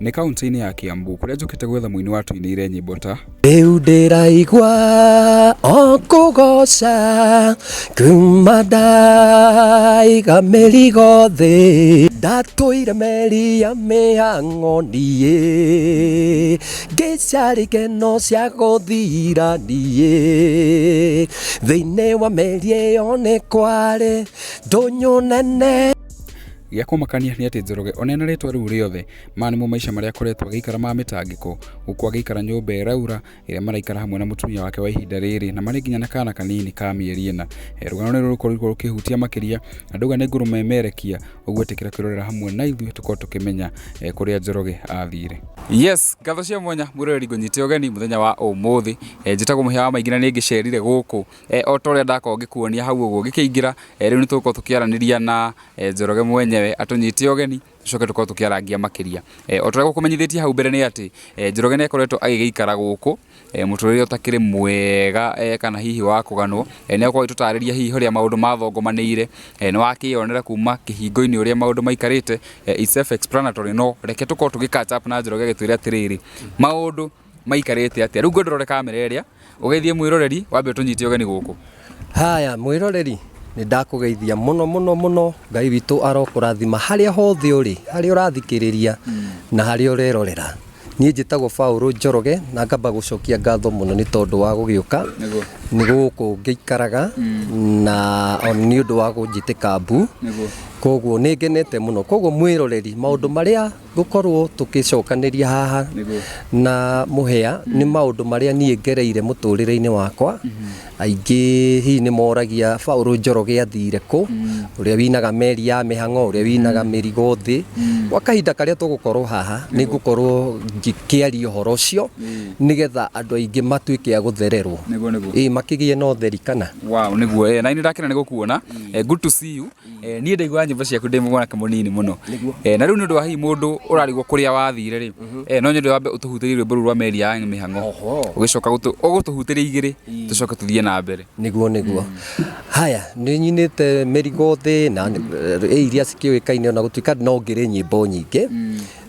Nĩ kaũntĩ-inĩ ya Kiambu kũrĩa njũkĩte gwetha mũini watũinĩire nyĩmbo ta. Rĩu ndĩraigua o kũgoca kuma ndaiga mĩrigo thĩ ndatũire meri ya mĩhang'o niĩ ngĩcaria ikeno cia gũthira niĩ thĩinĩ wa meri ĩyo nĩ kwarĩ ndũnyũ nene. Gĩa kũmakania nĩ atĩ Njoroge ona ena rĩtwa rĩu rĩothe, maya nĩmo maica marĩa akoretwo agĩikara ma mĩtangĩko, gũkũ agĩikara nyũmba ĩraura ĩrĩa maraikara hamwe na mũtumia wake wa ihinda rĩrĩ na marĩ nginya na kana kanini ka mĩeri ĩna. Rũgano nĩ rũkoretwo rũkĩhutia makĩria na ndauga nĩ ngũrũmemerekia, ũguo ĩtĩkĩra kwĩrorera hamwe na ithuĩ tũkorwo tũkĩmenya kũrĩa Njoroge athire. Yes, ngatho cia mwanya mwĩroreri ngũnyite ũgeni mũthenya wa ũmũthĩ. Njĩtagwo Mũhĩa wa Maingĩ na nĩ ngĩcerire gũkũ o ta ũrĩa ndakorwo ngĩkuonia hau ũguo ngĩkĩingĩra. Rĩu nĩ tũgũkorwo tũkĩaranĩria na Njoroge mwenyewe atũnyite ũgeni tũcoke tũkorwo tũkĩarangia makĩria. O ta ũrĩa ngũkũmenyithĩtie hau mbere nĩ atĩ Njoroge nĩ akoretwo agĩgĩikara gũkũ mũtũrĩre ũtakĩrĩ mwega kana hihi wa kũganwo. Nĩ egũkorwo agĩtũtarĩria hihi ũrĩa maũndũ mathongomanĩire, nĩ wakĩyonera kuma kĩhingo-inĩ ũrĩa maũndũ maikarĩte, it's self explanatory no reke tũkorwo tũgĩ catch up na Njoroge agĩtwĩre atĩrĩrĩ, maũndũ maikarĩte atĩa. Rĩu ngwenda ũrore kamera ĩrĩa, ũgeithie mwĩroreri wambe ũtũnyite ũgeni gũkũ. Haya mwĩroreri nĩ ndakũgeithia mũno mũno mũno Ngai witũ arokũrathima harĩa hothe ũrĩ harĩa ũrathikĩrĩria na harĩa ũrerorera. Niĩ njĩtagwo Paũlũ Njoroge na ngamba gũcokia ngatho mũno nĩ tondũ wa gũgĩũka nĩ gũkũ ngĩikaraga na nĩ ũndũ wa kũnjĩtĩka mbu koguo nĩ ngenete mũno. Koguo mwĩroreri maũndũ marĩa Gũkorwo tũkĩcokanĩria haha na mũhĩa nĩ maũndũ marĩa niĩ ngereire mũtũrĩre-inĩ wakwa. Aingĩ hihi nĩ moragia Paũlũ Njoroge athire kũ, ũrĩa winaga meri ya mĩhang'o, ũrĩa winaga mĩrigo thĩ. Gwa kahinda karĩa tũgũkorwo haha nĩ ngũkorwo ngĩkĩaria ũhoro ũcio nĩgetha andũ aingĩ matuĩke a gũthererwo. Ĩĩ makĩgĩe na ũtheri kana? Wow, nĩguo. Na nĩ ndakena nĩ gũkuona. Good to see you. Niĩ ndaiguaga nyĩmbo ciaku ndĩ mwanake mũnini mũno. Na rĩu nĩ ũndũ wa hihi mũndũ ũrarigwo kũrĩa wathire rĩ, no nyende wambe ũtũhutĩrie rwĩmbo rũu rwa meri ya mĩhang'o. Ũgĩcoka ũgũtũhutĩria igĩrĩ tũcoke tũthiĩ na mbere. Nĩguo nĩguo. Haya, nĩ nyinĩte mĩrigo thĩ na iria cikĩũĩkaine ona gũtuĩka no ngĩrĩ nyĩmbo nyingĩ.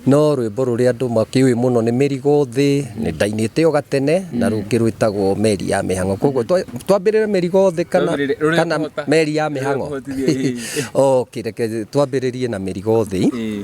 No rwĩmbo rũrĩa andũ makĩũĩ mũno nĩ Mĩrigo Thĩ, nĩ ndainĩte o gatene na rũngĩ rwĩtagwo Meri ya Mĩhang'o. Koguo twambĩrĩre Mĩrigo Thĩ kana, Twambĩrĩrie, rũrĩa kana ũkũhota. Meri ya Rũrĩa Mĩhang'o? ũkũhotithia, ĩĩ. Okay, reke twambĩrĩrie na Mĩrigo Thĩ. Ĩĩ.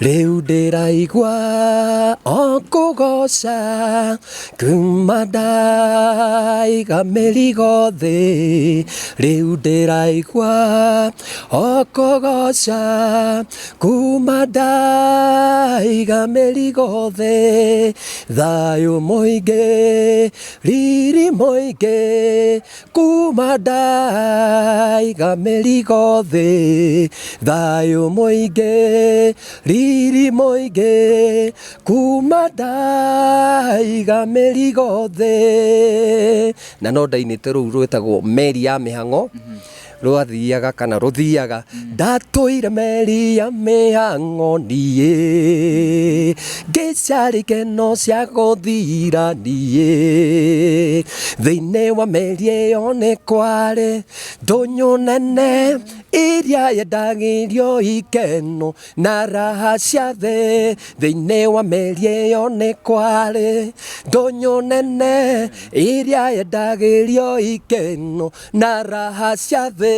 Rĩu ndĩraigua o kũgoca kuma ndaiga mĩrigo thĩ. Rĩu ndĩraigua o kũgoca Kuma ndaiga mĩrigo thĩ, thayũ mũingĩ, riri mũingĩ. Kuma ndaiga mĩrigo thĩ, thayũ mũingĩ, riri mũingĩ. Kuma ndaiga mĩrigo thĩ. Na no ndainĩte rũu rwĩtagwo meri ya mĩhang'o. Rwathiaga kana rũthiaga ndatũire meri ya mĩhang'o niĩ ngĩcaria ikeno cia gũthira niĩ thĩinĩ wa meri ĩyo nĩ kwarĩ ndũnyũ nene iria yendagĩrio ikeno na raha cia thĩ thĩinĩ wa meri ĩyo nĩ kwarĩ ndũnyũ nene iria yendagĩrio ikeno na raha cia thĩ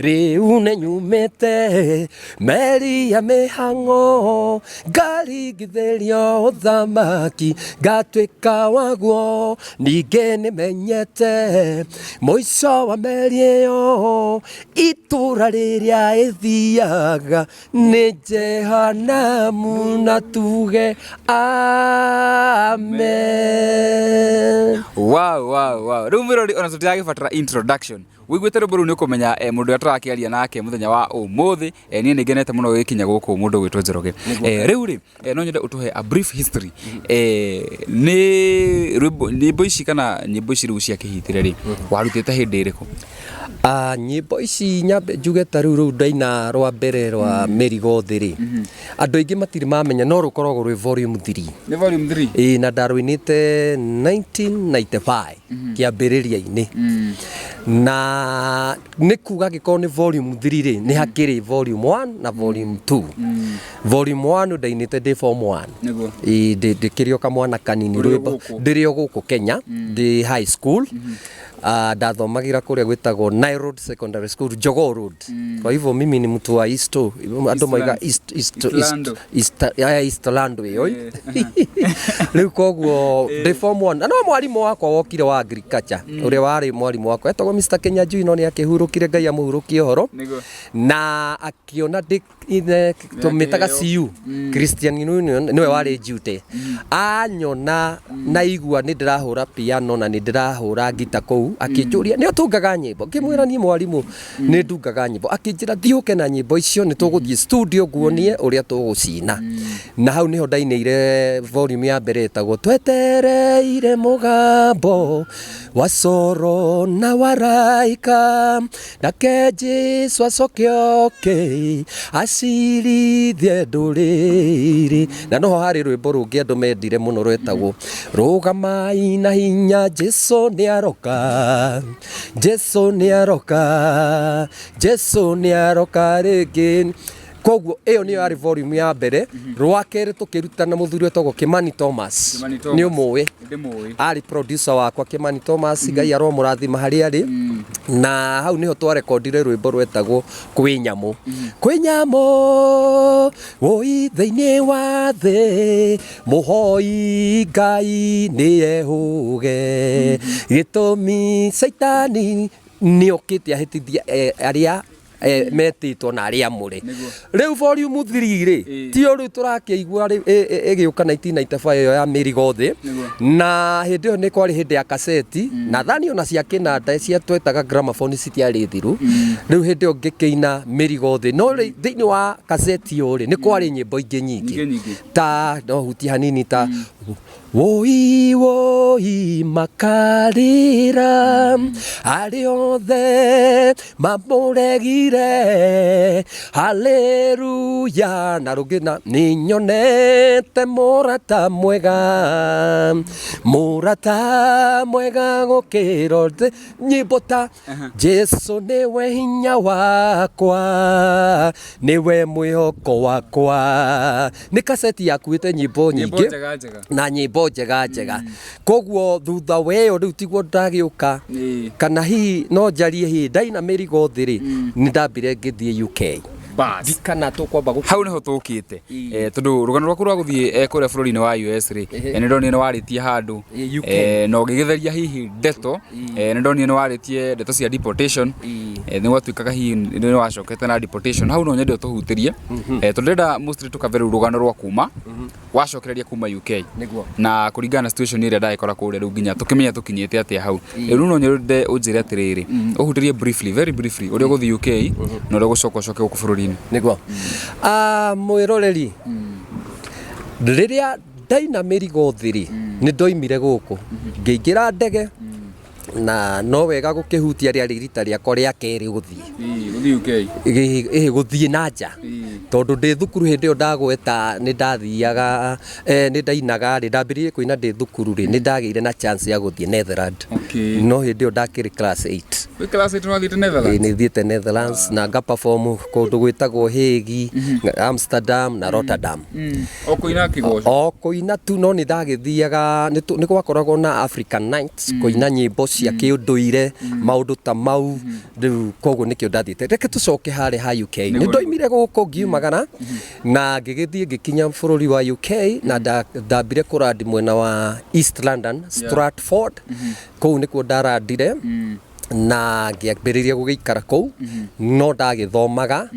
rĩu nĩ nyumĩte meri ya mĩhang'o ngaringithĩrio ũthamaki ngatuĩka waguo ningĩ nĩ menyete mũico wa meri ĩyo itũra rĩrĩa ĩthiaga nĩ Jehanamu na tuge amen. Wow. Rĩu mwĩrori ona tũtiragĩbatara introduction. Wĩiguĩte rwĩmbo rũu nĩ ũkũmenya mũndũ ũrĩa tũrakĩaria nake mũthenya wa ũmũthĩ. Niĩ nĩ ngenete mũno gũgĩkinya gũkũ mũndũ ũgwĩtwo Njoroge. Rĩu rĩ, no nyende ũtũhe a brief history. Nĩ rwĩmbo nyĩmbo ici kana nyĩmbo ici rĩu cia kĩhitire rĩ, warutĩte hĩndĩ ĩrĩkũ? Ah, nyĩmbo ici nyambe njuge ta rĩu rũu ndaina rwa mbere rwa mĩrigo thĩ rĩ andũ aingĩ matirĩ mamenya no rũkoragwo rwĩ volume 3. Nĩ volume 3? Ĩĩ, na ndarũinĩte 1995 kĩambĩrĩria-inĩ. Na nĩ kuga angĩkorwo nĩ volume 3 rĩ, nĩ hakĩrĩ volume 1 na volume 2. Volume 1 ndainĩte ndĩ form 1. Nĩguo. Ĩĩ, ndĩkĩrĩ o kamwana kanini. Ũrĩ o Rwĩmbo gũkũ? Ndĩrĩ o gũkũ Kenya, ndĩ high school. Ndathomagĩra kũrĩa gwĩtagwo Nile Road Secondary School, Jogoo Road. Kwa hivyo mimi ni mtu wa East, andũ maiga Eastlands. East, East, Eastlando. East, East, ya Eastlando ĩyo. Rĩu koguo ndĩ form 1 na no mwarimũ wakwa wokire wa agriculture, ũrĩa warĩ mwarimũ wakwa etagwo Mr. Kenyanjui, no nĩ akĩhurũkire, Ngai amũhurũkie ũhoro. Nĩguo. Na akiona ndĩ tũmĩtaga Nĩakĩheo. CU, Christian Union, nĩwe warĩ duty. Anyona na igua nĩ ndĩrahũra piano na nĩ ndĩrahũra ngita kũu, akĩnjũria nĩ ũtungaga nyĩmbo, ngĩmwĩra niĩ mwarimũ nĩ ndungaga nyĩmbo, akĩnjĩra thiĩ ũke na nyĩmbo icio, nĩ tũgũthiĩ studio nguonie ũrĩa tũgũcina. Na hau nĩho ndainĩire volume ya mbere ĩtagwo Twetereire Mũgambo wa Coro na Waraika, nake Jesu acoke oke acirithie ndũrĩrĩ. Na noho harĩ rwĩmbo rũngĩ andũ mendire mũno rwetagwo Rũgamai na Hinya, Jesu nĩ aroka, Jesu nĩ aroka, Jesu nĩ aroka rĩngĩ. Koguo ĩyo nĩyo yarĩ volume ya mbere. Rwa kerĩ tũkĩruta na mũthuri wetagwo Kimani Thomas. Kimani Thomas. Nĩ ũmũĩ? Ndĩmũĩ. Arĩ producer wakwa Kimani Thomas, Ngai aromũrathima harĩa arĩ. Na hau nĩho twarekondire rwĩmbo rwetagwo Kwĩ Nyamũ, Kwĩ Nyamũ wũi thĩinĩ wa thĩ, mũhoi Ngai nĩ ehũge, gĩtũmi caitani nĩ okĩte ahĩtithia arĩa metĩtwo na arĩa amũre. Nĩguo. Rĩu volume 3 rĩ, tio rĩu tũrakĩigua rĩ ĩgĩũka 1995 ĩyo ya Mĩrigo Thĩ. Nĩguo. Na hĩndĩ ĩyo nĩ kwarĩ hĩndĩ ya kaseti na thani ona cia kĩnanda cia twetaga gramophone citiarĩ thiru. Rĩu hĩndĩ ĩyo ngĩkĩina Mĩrigo Thĩ, no rĩ thĩinĩ wa kaseti ĩyo rĩ, nĩ kwarĩ nyĩmbo ingĩ Nyingĩ nyingĩ nyingĩ. Ta no hutie hanini, ta woi woi makarĩra arĩ othe mamũregire, haleluya, na rũngĩ na nĩ nyonete mũrata mwega, mũrata mwega gũkĩra othe, nyĩmbo ta Jesu nĩwe hinya wakwa, nĩwe mwĩhoko wakwa. Nĩ kaseti yakuĩte nyĩmbo Nyĩmbo nyingĩ njega njega. Na nyĩmbo njega njega. Koguo thutha wa ĩyo rĩu tiguo ndagĩũka, kana hihi no njarie hihi ndaina Mĩrigo Thĩ rĩ, nĩ ndambire ngĩthiĩ UK. Bas. Kana tũkwamba Hau niho tũkĩte, tondũ rũgano rwaku rwa gũthiĩ kũrĩa bũrũri-inĩ wa US rĩ, nĩ ndonire nĩ warĩtie handũ UK. Na ũgĩgĩtheria hihi ndeto, nĩ ndonire nĩ warĩtie ndeto cia deportation. Nĩ gwatuĩkaga hihi nĩ wacokete na deportation hau, no nyende ũtũhutĩrie, tondũ ndĩrenda mostly tũkave rĩu rũgano rwa kuma wacokereria kuma UK Nĩguo. Na kũringana na situation ĩrĩa ndagĩkora kũrĩa, rĩu nginya tũkĩmenya tũkinyĩte atĩa hau. Rĩu no nyende ũnjĩre atĩrĩrĩ, ũhutĩrie briefly, very briefly, ũrĩa ũgũthiĩ UK na ũrĩa ũgũcoka ũcoke gũkũ bũrũri-inĩ. Nĩguo. Mwĩroreri, rĩrĩa ndaina Mĩrigo Thĩ rĩ, nĩ ndoimire gũkũ ngĩingĩra ndege, na no wega gũkĩhutia rĩarĩ rita rĩakwa rĩa kerĩ gũthiĩ. Gũthiĩ UK. Ĩhĩ, gũthiĩ na nja, tondũ ndĩ thukuru hĩndĩ ĩyo ndagweta nĩ ndathiaga, nĩ ndainaga rĩ, ndambĩrĩirie kũina ndĩ thukuru rĩ, nĩ ndagĩire na chance ya gũthiĩ Netherland. No hĩndĩ ĩyo ndakĩrĩ class 8. Wĩ class 8 wathiĩte Netherlands? Nĩ thiĩte Netherlands na nga perform kũndũ gwĩtagwo Hague, Amsterdam na Rotterdam. O kũina kĩgoco? O kũina tu, no nĩ ndagĩthiaga nĩ gwakoragwo na African Nights, kũina nyĩmbo cia kĩũndũire, maũndũ ta mau. Rĩu koguo nĩkĩo ndathiĩte. Reke tũcoke harĩa ha UK. Nĩ ndoimire gũkũ ngiumagara na ngĩgĩthiĩ ngĩkinya bũrũri wa UK, na ndambire kũrandi mwena wa East London, Stratford, kũu nĩkuo ndarandire na ngĩambĩrĩria gũgĩikara kũu, no ndagĩthomaga.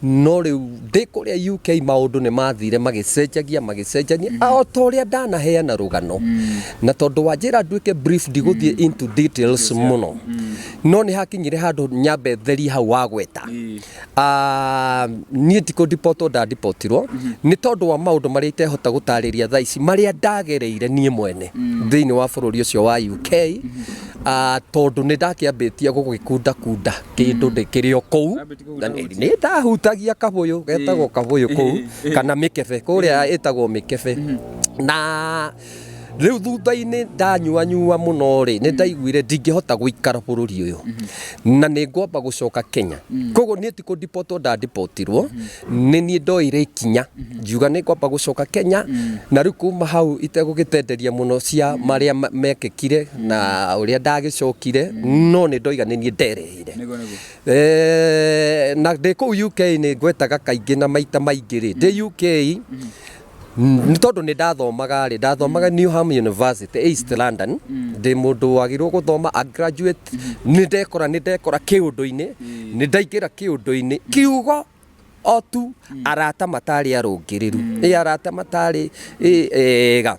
No rĩu ndĩ kũrĩa UK maũndũ nĩ mathire magĩcenjagia magĩcenjania o ta ũrĩa ndanaheana rũgano, na tondũ wa njĩra nduĩke brief, ndigũthiĩ into details mũno, no nĩ hakinyire handũ nyambe therie hau wagweta. Niĩ tikũndipotwo, ndandipotirwo nĩ tondũ wa maũndũ marĩa itehota gũtarĩria thaa ici, marĩa ndagereire niĩ mwene thĩinĩ wa bũrũri ũcio wa UK, tondũ nĩ ndakĩambĩtie gũgĩkunda kunda kĩndũ ndĩkĩrĩ o kũu. Wambĩtie kũhutahutia. Na nĩ ndahutagia kabũyũ getagwo kabũyũ kũu, kana mĩkebe kũrĩa ĩtagwo mĩkebe, na Rĩu thutha-inĩ ndanyuanyua mũno rĩ, nĩ ndaiguire ndingĩhota gũikara bũrũri ũyũ na nĩ ngwamba gũcoka Kenya. Koguo niĩ ti kũndipotwo ndandipotirwo, nĩ niĩ ndoire ikinya ngiuga nĩ ngwamba gũcoka Kenya. Na rĩu kuma hau itegũgĩtenderia mũno cia marĩa mekĩkire na ũrĩa ndagĩcokire, no nĩ ndoiga nĩ niĩ ndereheire. Nĩguo nĩguo. Na ndĩ kũu UK nĩ ngwetaga kaingĩ na maita maingĩ rĩ, ndĩ UK nĩ tondũ nĩ ndathomaga rĩ, ndathomaga Newham University East London, ndĩ mũndũ wagĩrĩirwo gũthoma a graduate. Nĩ ndekora kĩũndũ-inĩ, nĩ ndaingĩra kĩũndũ-inĩ kiugo o tu arata matarĩ arũngĩrĩru, ĩ arata matarĩ ega.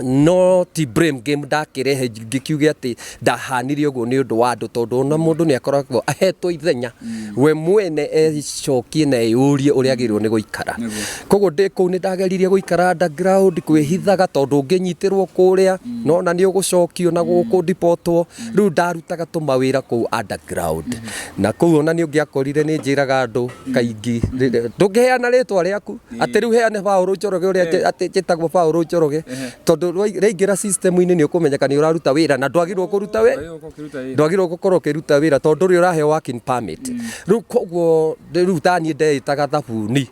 No ti blame game ndakĩrehe ngĩkiuge atĩ ndahanire ũguo nĩ ũndũ wa andũ, tondũ ona mũndũ nĩ akoragwo ahetwo ithenya we mwene ecokie na eyũrie ũrĩa agĩrĩirwo nĩ gũikara. Koguo ndĩ kũu nĩ ndageririe gũikara underground, kwĩhithaga, tondũ ũngĩnyitĩrwo kũrĩa nona nĩ ũgũcokio na gũkũ ndipotwo. Rĩu ndarutaga tũmawĩra kũu underground, na kũu ona nĩ ũngĩakorire nĩ njĩraga andũ kaingĩ ndũngĩheana rĩtwa rĩaku atĩ rĩu heane Paũlũ Njoroge ũrĩa atĩ njĩtagwo Paũlũ Njoroge, tondũ rĩaingĩra system-inĩ nĩ ũkũmenyeka nĩ ũraruta wĩra na ndwagĩrĩirwo kũruta wĩ ndwagĩrĩirwo gũkorwo ũkĩruta wĩra tondũ ndũrĩ ũraheo working permit. Rĩu koguo rĩu taniĩ ndeĩtaga Thabuni,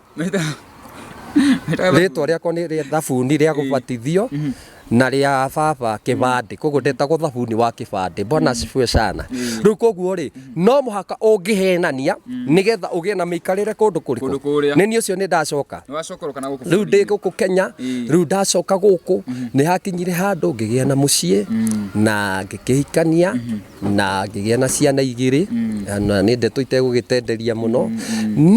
rĩtwa rĩakwa nĩ rĩa Thabuni rĩa gũbatithio na rĩa baba kĩbandĩ, koguo ndetagwo Thabuni wa kĩbandĩ. Bwana asifiwe sana. Rĩu koguo rĩ, no mũhaka ũngĩhenania nĩgetha ũgĩe na mĩikarĩre kũndũ Kũndũ kũrĩkũ. Kũrĩa. Nĩ niĩ ũcio nĩ ndacoka. Nĩwacokoroka na gũkũ Rĩu ndĩ bũrũri-inĩ. gũkũ Kenya. Rĩu ndacoka gũkũ nĩ hakinyire handũ ngĩgĩa na mũciĩ na ngĩkĩhikania na ngĩgĩa na ciana igĩrĩ, na nĩ ndeto itegũgĩtenderia mũno,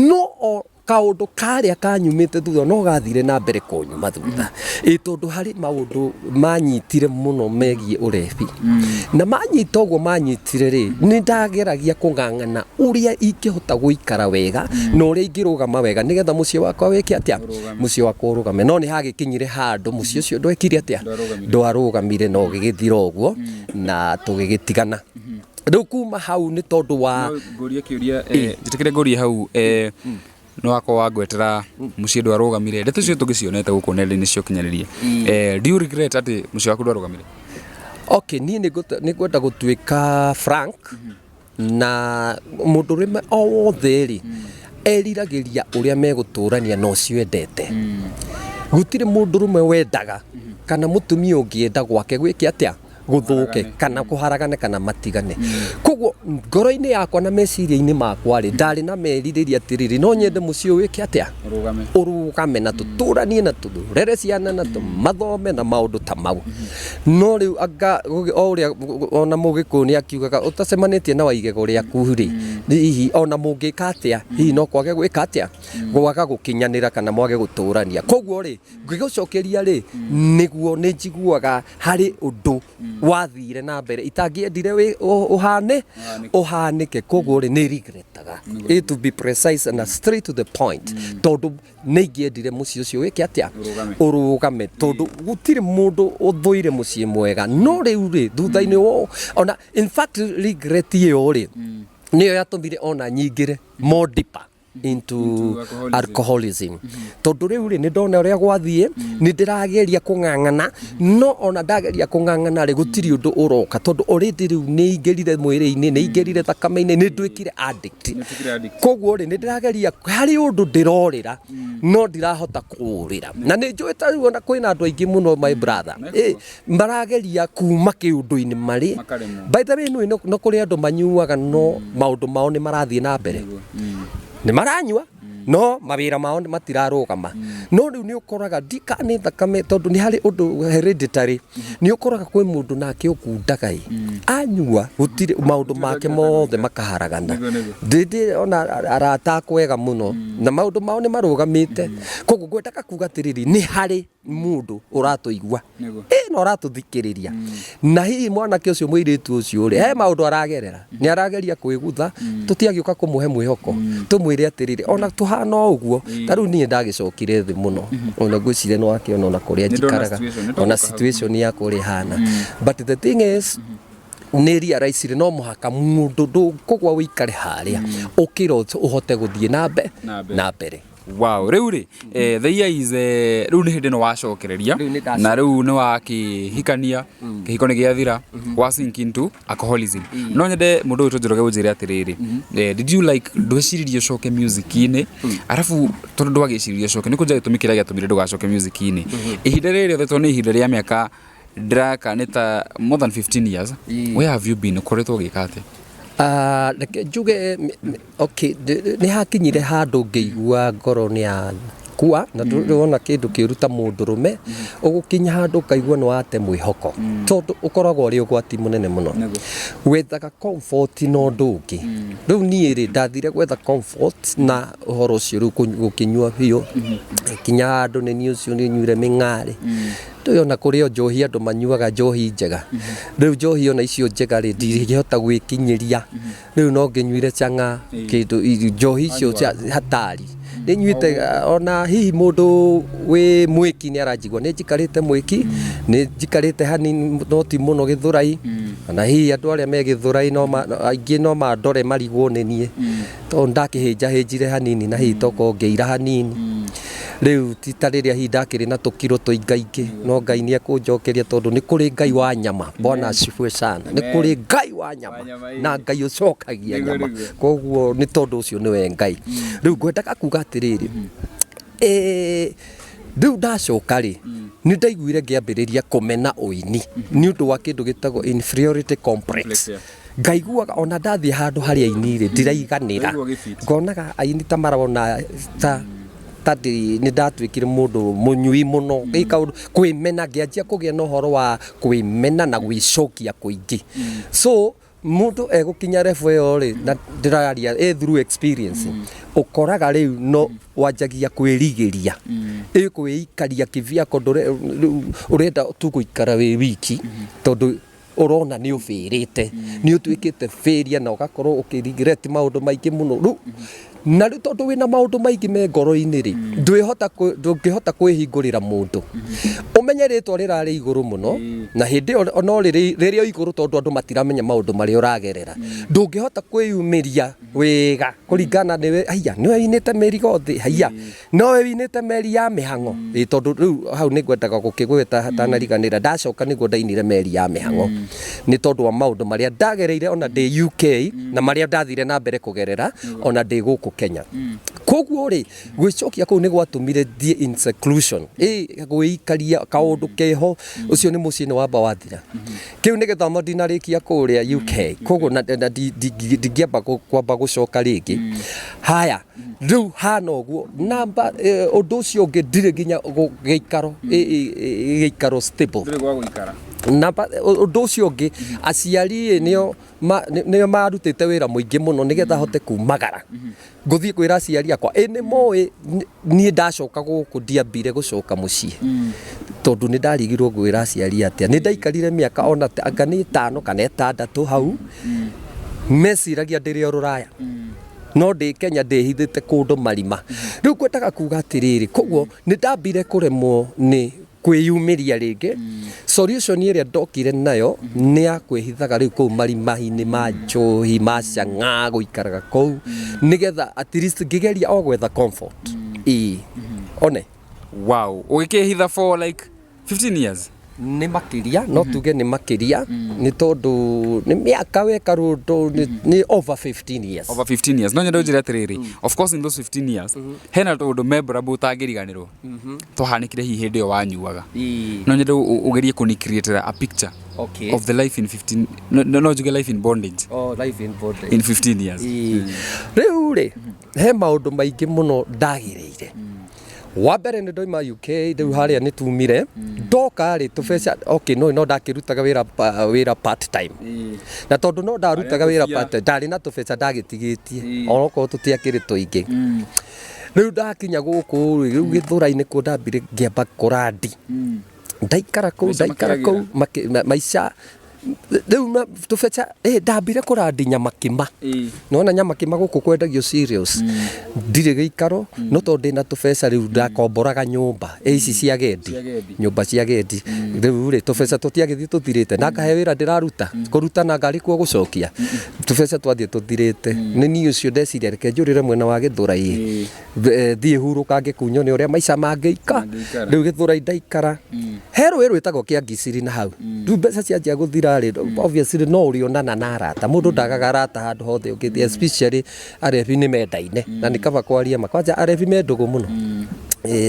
no o kaũndũ karĩa kanyumĩte thutha no gathire na mbere kũnyuma thutha, ĩ tondũ harĩ maũndũ manyitire mũno megiĩ ũrebi, na manyita ũguo manyitire rĩ, nĩ ndageragia kũng'ang'ana ũrĩa ingĩhota gũikara wega na ũrĩa ingĩrũgama wega nĩgetha mũciĩ wakwa wĩke atĩa? Ũrũgame. Mũciĩ wakwa ũrũgame. No nĩ hagĩkinyire handũ mũciĩ ũcio ndwekire atĩa? Ndwarũgamire. Ndwarũgamire na ũgĩgĩthira ũguo na tũgĩgĩtigana. Rĩu kuma hau nĩ tondũ wa No ngũrie kĩũria, njĩtĩkĩre ngũrie hau, nĩ wakwa wangwetera mũciĩ ndwarũgamire, ndeto icio tũgĩcionete gũkũ nenda-inĩ cia ũkinyanĩria. Do you regret atĩ mũciĩ waku ndwarũgamire? Okay, niĩ nĩ ngwenda gũtuĩka frank na mũndũrũme o wothe rĩ, eriragĩria ũrĩa megũtũrania na ũcio endete. Gũtirĩ mũndũrũme wendaga kana mũtumia ũngĩenda gwake gwĩke atĩa? Gũthũke kana kũharagane kana matigane. Koguo ngoro-inĩ yakwa na meciria-inĩ makwa rĩ, ndarĩ na merirĩria atĩrĩrĩ, no nyende mũciĩ ũyũ wĩke atĩa? Ũrũgame. Ũrũgame na tũtũranie na tũrere ciana na tũmathome na maũndũ ta mau. No rĩu anga o ũrĩa ona mũgĩkũyũ nĩ akiugaga ũtacemanĩtie na wa igego rĩaku rĩ, hihi ona mũngĩka atĩa, hihi no kwage gwĩka atĩa, gwaga gũkinyanĩra kana mwage gũtũrania. Koguo rĩ, ngĩgũcokeria rĩ, nĩguo nĩ njiguaga harĩ ũndũ wathire na mbere itangĩendire ũhane ũhanĩke. Koguo rĩ, nĩ regretaga, to be precise and straight to the point, tondũ nĩ ingĩendire mũciĩ ũcio wĩke atĩa? Ũrũgame. Ũrũgame, tondũ gũtirĩ mũndũ ũthũire mũciĩ mwega. No rĩu rĩ, thutha-inĩ wo ona in fact regret ĩyo rĩ, nĩyo yatũmire ona nyingĩre more deeper into Into alcoholism. Alcoholism, tondũ rĩu rĩ, nĩ ndona ũrĩa gwathiĩ, nĩ ndĩrageria kũng'ang'ana, no ona ndageria kũng'ang'ana rĩ, gũtirĩ ũndũ ũroka, tondũ already rĩu nĩ ingĩrire mwĩrĩ-inĩ, nĩ ingĩrire thakame-inĩ, nĩ nduĩkire addict. Nĩũtuĩkire addict. Koguo rĩ, nĩ ndĩrageria, harĩ ũndũ ndĩrorĩra no ndirahota kũũrĩra, na nĩ njũĩ ta rĩu ona kwĩna andũ aingĩ mũno, my brother, marageria kuma kĩũndũ-inĩ marĩ. Makaremwo. By the way, nĩ no kũrĩ andũ manyuaga no maũndũ mao nĩ marathiĩ na mbere, nĩ maranyua no mawĩra mao nĩ matirarũgama. No rĩu nĩ ũkoraga ndika nĩ thakame, tondũ nĩ harĩ ũndũ hereditary. Nĩ ũkoraga kwĩ mũndũ nake ũkundaga ĩ anyua gũtirĩ maũndũ make mothe makaharagana. Nĩguo, nĩguo. Ndĩ ona arata akwa ega mũno na maũndũ mao nĩ marũgamĩte. Koguo ngwendaga kuga atĩrĩrĩ, nĩ harĩ mũndũ ũratũigua na ũratũthikĩrĩria, na hihi mwanake ũcio, mũirĩtu ũcio rĩ, he maũndũ aragerera, nĩ arageria kwĩgutha, tũtiagĩũka kũmũhe mwĩhoko, tũmwĩre atĩrĩrĩ, ona tũhana o ũguo. Ta rĩu niĩ ndagĩcokire thĩ mũno, ona ngwĩciria nĩ wakĩona ona kũrĩa Nĩ ndona njikaraga. Situation, nĩ Ona tũgũka hau. Situation yakwa ũrĩa ĩhana, but the thing is nĩ realize no mũhaka mũndũ ndũkũgwa ũikare harĩa ũkĩra ũhote gũthiĩ na Na mbere. Na mbere. Wow, rĩu rĩ, the year is, rĩu nĩ hĩndĩ ĩno wacokereria. Rĩu nĩ ndacoka. Na rĩu nĩ wakĩhikania, kĩhiko nĩ gĩathira, wa sink into alcoholism. No nyende mũndũ ũyũ Njoroge ũnjĩre atĩrĩrĩ, did you like, ndweciririe ũcoke music-inĩ, arabu tondũ ndwagĩciririe ũcoke, nĩ kũnja gĩtũmi kĩrĩa gĩatũmire ndũgacoke music-inĩ ihinda rĩrĩ rĩothe, tondũ nĩ ihinda rĩa mĩaka ndĩraka nĩ ta more than 15 years? Where have you been? Ũkoretwo ũgĩka atĩa? Ah, reke njuge, okay, nĩ hakinyire handũ ngĩigua ngoro nĩ yakua, na ndũrona kĩndũ kĩũru ta mũndũrũme ũgũkinya handũ ũkaigua nĩ wate mwĩhoko, tondũ ũkoragwo ũrĩ ũgwati mũnene mũno. Wethaga comfort na ũndũ ũngĩ. Rĩu niĩ rĩ, ndathire gwetha comfort na ũhoro ũcio rĩu gũkĩnyua biũ, kinya handũ nĩ niĩ ũcio nĩ nyuire mĩng'arĩ. Ndũĩ ona kũrĩ o njohi andũ manyuaga njohi njega. Rĩu njohi ona icio njega rĩ, ndingĩhota gwĩkinyĩria. Rĩu no ngĩnyuire chang'aa, kĩndũ njohi icio cia hatari nĩ nyuĩte. Ona hihi mũndũ wĩ mwĩki nĩ aranjigua, nĩ njikarĩte mwĩki, nĩ njikarĩte hanini no ti mũno Gĩthũrai. Ona hihi andũ arĩa me Gĩthũrai no aingĩ no mandore marigwo nĩ niĩ, tondũ ndakĩhĩnjahĩnjire hanini na hihi tokorwo ngĩira hanini. Rĩu ti ta rĩrĩa hihi ndakĩrĩ na tũkiro tũingaingĩ, no Ngai nĩ ekũnjokeria, tondũ nĩ kũrĩ Ngai wa nyama. Bwana asifiwe sana. Nĩ kũrĩ Ngai wa nyama na Ngai ũcokagia nyama. Koguo nĩ tondũ ũcio nĩwe Ngai. Rĩu ngwendaga kuga atĩrĩrĩ, rĩu ndacoka rĩ, nĩ ndaiguire ngĩambĩrĩria kũmena ũini nĩ ũndũ wa kĩndũ gĩtagwo inferiority complex. Complex, yeah. Ngaiguaga ona ndathiĩ handũ harĩa aini rĩ, ndiraiganĩra. Ũraigua gĩbiti. Ngonaga aini ta marona ta nĩ ndatuĩkire mũndũ mũnyui mũno, gĩ kaũndũ kwĩmena, ngĩanjia kũgĩa na ũhoro wa kwĩmena na gwĩcokia kũingĩ. So mũndũ egũkinya level ĩyo rĩ, na ndĩraria through experience, ũkoraga rĩu no wanjagia kwĩrigĩria, ĩ kwĩikaria kivyako, rĩu ũrenda tu gũikara wĩ wiki, tondũ ũrona nĩ ũbĩrĩte, nĩ ũtuĩkĩte failure, na ũgakorwo ũkĩ regret maũndũ maingĩ mũno. Rĩu na rĩu tondũ wĩna maũndũ maingĩ me ngoro-inĩ rĩ, ndũngĩhota kwĩhingũrĩra mũndũ ũmenye rĩtwa rĩrarĩ igũrũ mũno, na hĩndĩ ĩyo no rĩrĩ o igũrũ, tondũ andũ matiramenya maũndũ marĩa ũragerera. Ndũngĩhota kwĩyumĩria wega kũringana nĩwe, haiya, nĩwe winĩte mĩrigo thĩ, haiya, nowe winĩte meri ya mĩhang'o. Ĩ tondũ rĩu hau nĩ ngwendaga gũkĩgweta hatanariganĩra, ndacoka nĩguo ndainire meri ya mĩhang'o, nĩ tondũ wa maũndũ marĩa ndagereire ona ndĩ UK na marĩa ndathire na mbere kũgerera ona ndĩ gũkũ Kenya. Koguo rĩ, gwĩcokia kũu nĩ gwatũmire thiĩ in seclusion, ĩ gwĩikaria kaũndũ keho. Ũcio nĩ mũciĩ nĩ wamba wathira. Kĩu nĩ gĩthomo ndinarĩkia kũrĩa UK, koguo na ndingĩamba kwamba gũcoka rĩngĩ. Haya, rĩu hana ũguo namba. Ũndũ ũcio ũngĩ, ndirĩ nginya gĩikaro gĩikaro stable. Ndũrĩ gwa gũikara. Namba ũndũ ũcio ũngĩ, aciari ĩ nĩo marutĩte wĩra mũingĩ mũno nĩgetha hote kumagara ngũthiĩ kwĩra aciari akwa. Ĩ nĩ moĩ niĩ ndacoka gũkũ ndiambire gũcoka mũciĩ, tondũ nĩ ndarigirwo ngwĩra aciari atĩa. Nĩ ndaikarire mĩaka ona anga nĩ 5 kana 6 hau, meciragia ndĩrĩ o rũraya, no ndĩ Kenya ndĩhithĩte kũndũ marima. Rĩu ngwendaga kuga atĩrĩrĩ, koguo nĩ ndambire kũremwo nĩ kwĩyumĩria rĩngĩ. Solution ĩrĩa ndokire nayo nĩ ya kwĩhithaga rĩu kũu marima-inĩ ma njohi, ma cang'aa, gũikaraga kũu nĩgetha at least ngĩgeria o gwetha comfort, ĩĩ, one. Wow, ũgĩkĩhitha for like 15 years? Nĩ makĩria, no tuge nĩ makĩria, nĩ tondũ nĩ mĩaka weka rũndũ nĩ over 15 years. Over 15 years. No nyende ũnjĩre atĩrĩrĩ, of course in those 15 years hena tũũndũ memorable ũtangĩriganĩrwo twahanĩkire hihi hĩndĩ ĩyo wanyuaga. No nyende ũgerie kũni create a picture of the life in 15, no njuge life in bondage. Oh, life in bondage. In 15 years. Rĩu rĩ, he maũndũ maingĩ mũno ndagereire. Wa mbere, nĩ ndoima UK, rĩu harĩa nĩ tumire ndoka rĩ, tũbeca, okay, no ndakĩrutaga wĩra wĩra part time, na tondũ no ndarutaga wĩra Kũbia. part time, ndarĩ na tũbeca ndagĩtigĩtie, onokorwo tũtiakĩrĩ tũingĩ. Rĩu ndakinya gũkũ rĩ, rĩu Gĩthũrai-inĩ kuo ndambire ngĩamba kũrandi, ndaikara kũu. Maica Ndaikara kũu maica rĩu tũbeca, ndambire kũrandi nyamakima. Nona nyamakima gũkũ kwendagio serious. Ndirĩ gĩikaro, no tondũ ndĩna tũbeca rĩu ndakomboraga nyũmba ici cia gendi. Cia gendi. Nyũmba cia gendi. Rĩu rĩ, tũbeca tũtiagĩthiĩ tũthirĩte, na ngahe wĩra ndĩraruta kũruta na ngarĩ kuo gũcokia. Tũbeca twathiĩ tũthirĩte, nĩ niĩ ũcio ndeciria reke njũrĩre mwena wa Gĩthũrai, thiĩ hurũkange kũu nyone ũrĩa maica mangĩika. Mangĩikara. Rĩu Gĩthũrai ndaikara he rũĩ rwĩtagwo Kĩangiciri na hau. Rĩu mbeca cianjia gũthira rĩ, obviously no ũrĩonana na arata. Mũndũ ndagaga arata handũ hothe ũngĩthiĩ, especially arebi nĩ mendaine na nĩ kaba kwaria ma. Kwanja arebi me ndũgũ mũno.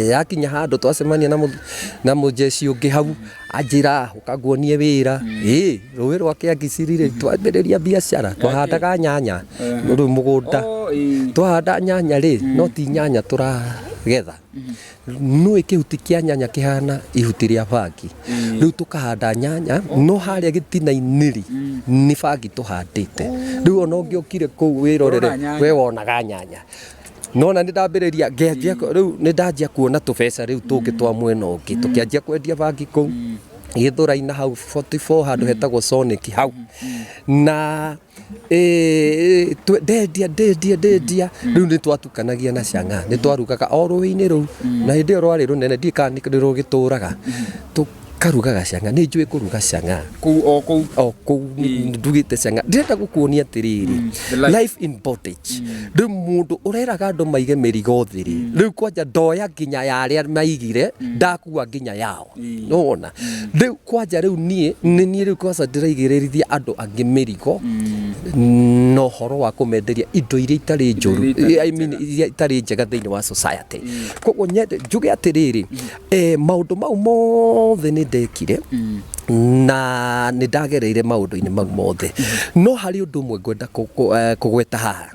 Yakinya handũ twacemania na mũjeci ũngĩ hau anjĩra ũka nguonie wĩra. Rũĩ rwa Kĩangiciri rĩ, twambĩrĩria biacara, twahandaga nyanya rĩu mũgũnda. Oh, ĩĩ. Twahanda nyanya rĩ, no ti nyanya tũragetha. Nũĩ kĩhuti kĩa nyanya kĩhana ihuti rĩa bangi. Rĩu tũkahanda nyanya, no harĩa gĩtina-inĩ rĩ, nĩ bangi tũhandĩte. Rĩu ona ũngĩokire kũu wĩrorere, Ũrona nyanya. we wonaga nyanya. Nona nĩ ndambĩrĩria ngĩanjia rĩu nĩ ndanjia kuona tũbeca rĩu tũngĩ twa mwena ũngĩ, tũkĩanjia kwendia bangi kũu Gĩthũrai na hau 44 handũ hetagwo Sonic hau. Na ndendia ndendia ndendia, rĩu nĩ twatukanagia na cang'a, nĩ twarugaga o rũĩ-inĩ rũu, na hĩndĩ ĩyo rwarĩ rũnene, ndiũĩ kana nĩ rũgĩtũraga, tũkarugaga cang'a. Nĩ njũĩ kũruga cang'a. Kũu o kũu. O kũu ndugĩte cang'a. Ndĩrenda gũkuonia atĩrĩrĩ, The life. Life in bondage. Rĩu mũndũ ũreraga andũ maige mĩrigo thĩ rĩ, rĩu kwanja ndoya nginya ya arĩa maigire, ndakua nginya yao. Nĩwona? Rĩu kwanja rĩu niĩ nĩ niĩ rĩu kwanza ndĩraigĩrĩrithia andũ angĩ mĩrigo na ũhoro wa kũmenderia indo iria itarĩ njũru, Iria itarĩ I mean, iria itarĩ njega thĩinĩ wa society. Koguo nyende njuge atĩrĩrĩ, maũndũ mau mothe nĩ ndekire na nĩ ndagereire maũndũ-inĩ mau mothe. No harĩ ũndũ ũmwe ngwenda kũgweta haha.